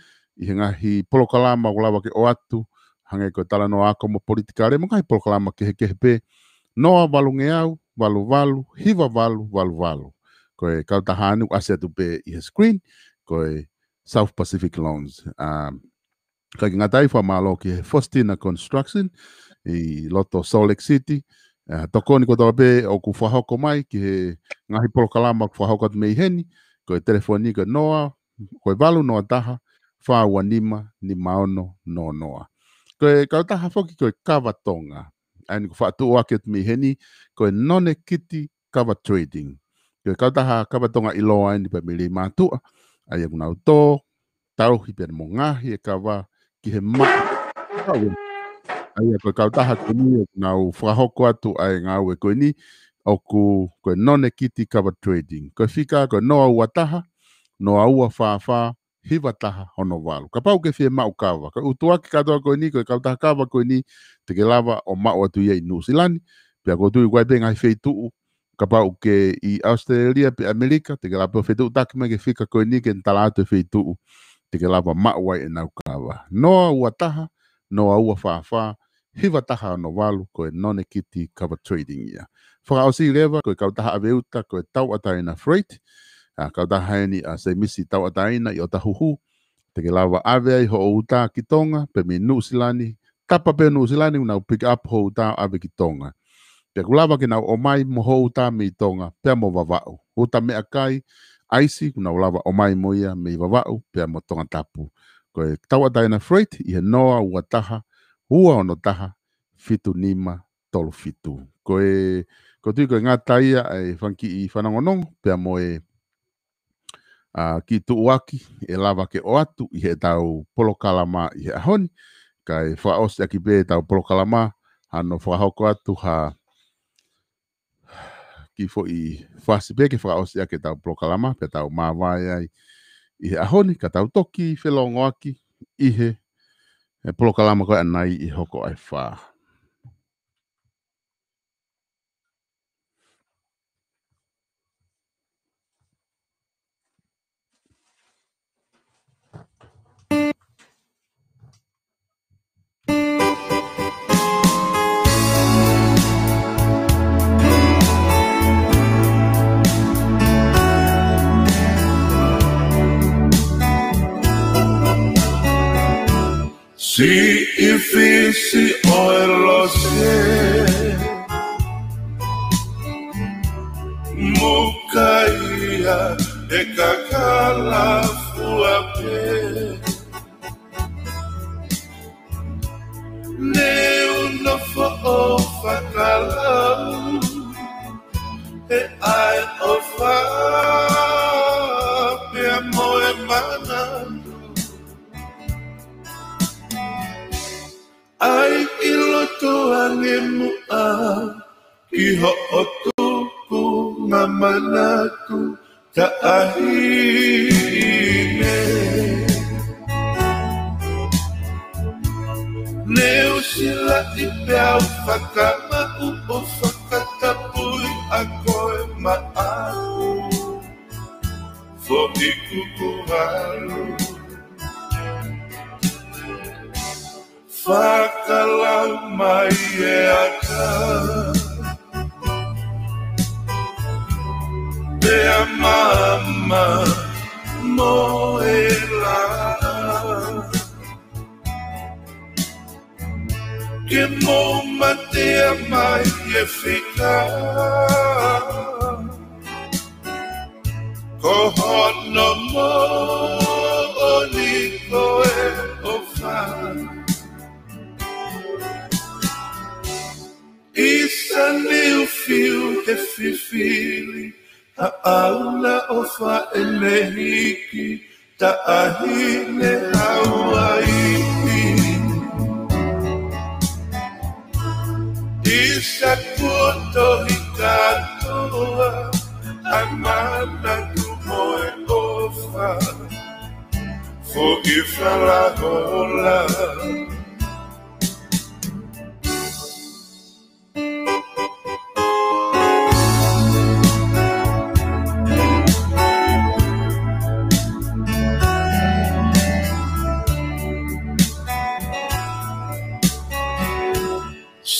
ʻi he ngaahi polokalama ʻoku lava ke ʻoatu, hangē ko e talanoa ako mo politikale, mo e ngaahi polokalama kehekehe pē, noa valungeau, valu valu, hiva valu, valu valu. Ko e kautaha ni ʻoku ʻasi atu pē ʻi he screen, ko e South Pacific Loans. ʻA, ʻikai ke ngata ai, fakamālō ki he Faustina Construction ʻi loto Salt Lake City. ʻA, tokoni kotoa pē ʻoku fakahoko mai ki he ngaahi polokalama ʻoku fakahoko atu mei heni, ko e telefoni ko e noa, ko e valu noa taha, fā ua nima, nima ono noa noa. Ko e kautaha foki ko e Kava Tonga. ʻA eni ʻoku faʻa tuʻu ake atu mei heni, ko e Nonekiti Kava Trading. Ko e kautaha kava Tonga ʻiloa eni pea mei Leimātuʻa. ʻA ia ʻoku nau tō, tauhi pea mo ngaohi e kava ki he maʻa. ʻA ia ko e kautaha ko eni ʻoku nau fakahoko atu ʻa e ngāue ko eni ʻoku, ko e Nonekiti Kava Trading. Ko e fika ko e noa ua taha, noa ua fā fā, hiva taha ono valu. Kapau ʻoku ke fie maʻu kava. Ko e ʻutuʻaki kātoa ko eni, ko e kautaha kava ko eni, te ke lava ʻo maʻu atu ia ʻi Nuʻusila ni. Pea ʻoku ou tui ʻoku ʻi ai pē ngaahi feituʻu, kapau ʻoku ke ʻi ʻAositelēlia pe ʻAmelika, te ke lava pē ʻo fetuʻutaki mai ki he fika ko eni ke ne tala atu e feituʻu te ke lava maʻu ai ʻenau kava. Noa ua taha, noa ua fā fā, hiva taha ono valu, ko e Nonekiti Kava Trading ia. Fakaʻosi leva, ko e kautaha ʻave uta, ko e Tauʻatāina Freight. ʻA, kautaha eni ʻa Semisi Tauʻatāina ʻi ʻOtahuhu. Te ke lava ʻave ai hoʻo uta ki Tonga, pea mei Nuʻusila ni, tapa pē Nuʻusila ni, ʻoku nau pick up hoʻo uta ʻo ʻave ki Tonga. Pea ʻoku lava ke nau ʻomai mo hoʻo uta mei Tonga, pea mo Vavaʻu. Uta meʻakai, ʻaisi, ʻoku nau lava ʻomai mo ia mei Vavaʻu, pea mo Tongatapu. Ko e Tauʻatāina Freight, ʻi he noa ua taha, ua ono taha, fitu nima tolu fitu. Ko e, ʻoku ou tui ko e ngata ia ʻa e fanga kiʻi fanongonongo, pea mo e, ʻa, kiʻi tuʻuaki ʻe lava ke ʻoatu ʻi heʻetau polokalama ʻi he ʻaho ni, kae fakaʻosi ʻaki pē ʻetau polokalama, hano fakahoko atu ha kiʻi foʻi fasi pē ke fakaʻosi ʻaki ʻetau polokalama, pea tau māvae ai ʻi he ʻaho ni, ka tau toki felōngoaki ʻi he, he polokalama ko ē ʻanai ʻi he hoko ʻa e fā. Siʻi fisi ʻo e lose, muka ia ʻe kakala fua pē. Ne u nofo ʻo fakalau, he ʻai ʻofa pea mo e manatu. ʻAi ʻi loto ange muʻa ki hoʻo tupuʻanga manatu taʻahine. Ne u silaʻi pea u fakamaʻu ʻo fakatapui ʻa koe maʻaku. Foʻi kuku valu. Fakalau mai e aka, pea maama mo e lā. Ke mou mate mai e fika, ko hono moʻoni ko e ʻofa. ʻIsa niu fiu he fifili, haʻauna ʻofa ʻene hiki, taʻahine Hauaiʻi. ʻIsa Ka kuo tohi kātoa ʻa e manatu mo e ʻofa, foʻi falahola.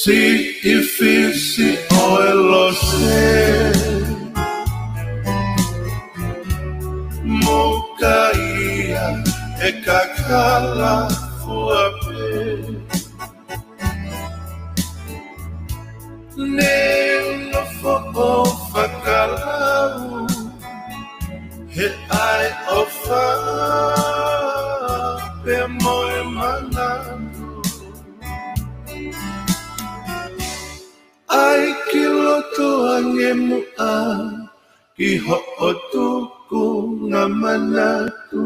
Siʻi fisi ʻo e lose, mo ka ia e kakala fua pē. Ne u nofo ʻo fakalau he ʻai ʻofa pea mo e manatu. ʻAi ki loto ange muʻa ki hoʻo tukunga manatu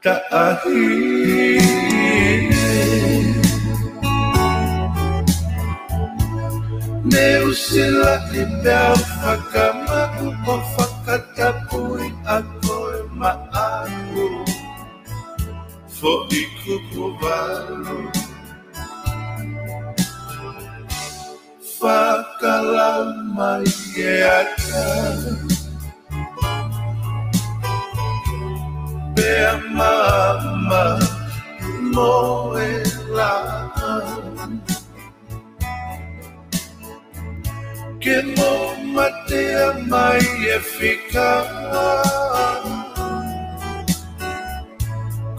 taʻahine. Ne u silaʻi pea u fakamaʻu ʻo fakatapui ʻa koe maʻaku, foʻi kuku valu. Fakalau mai e ata, pea maama mo e lā. Ke mou mate mai e fika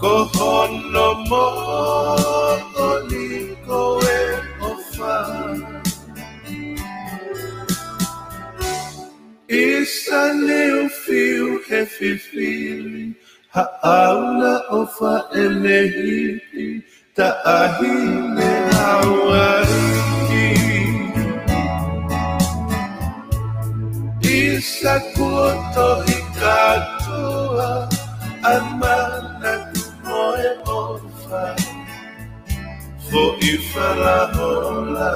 ko hono moʻoni ko e ʻofa. ʻIsa, ne u fiu he fifili, haʻauna ʻofa ʻene hiki, taʻahine Hauaiʻi. ʻIsa, kuo tohi kātoa ʻa e manatu mo e ʻofa, foʻi falahola.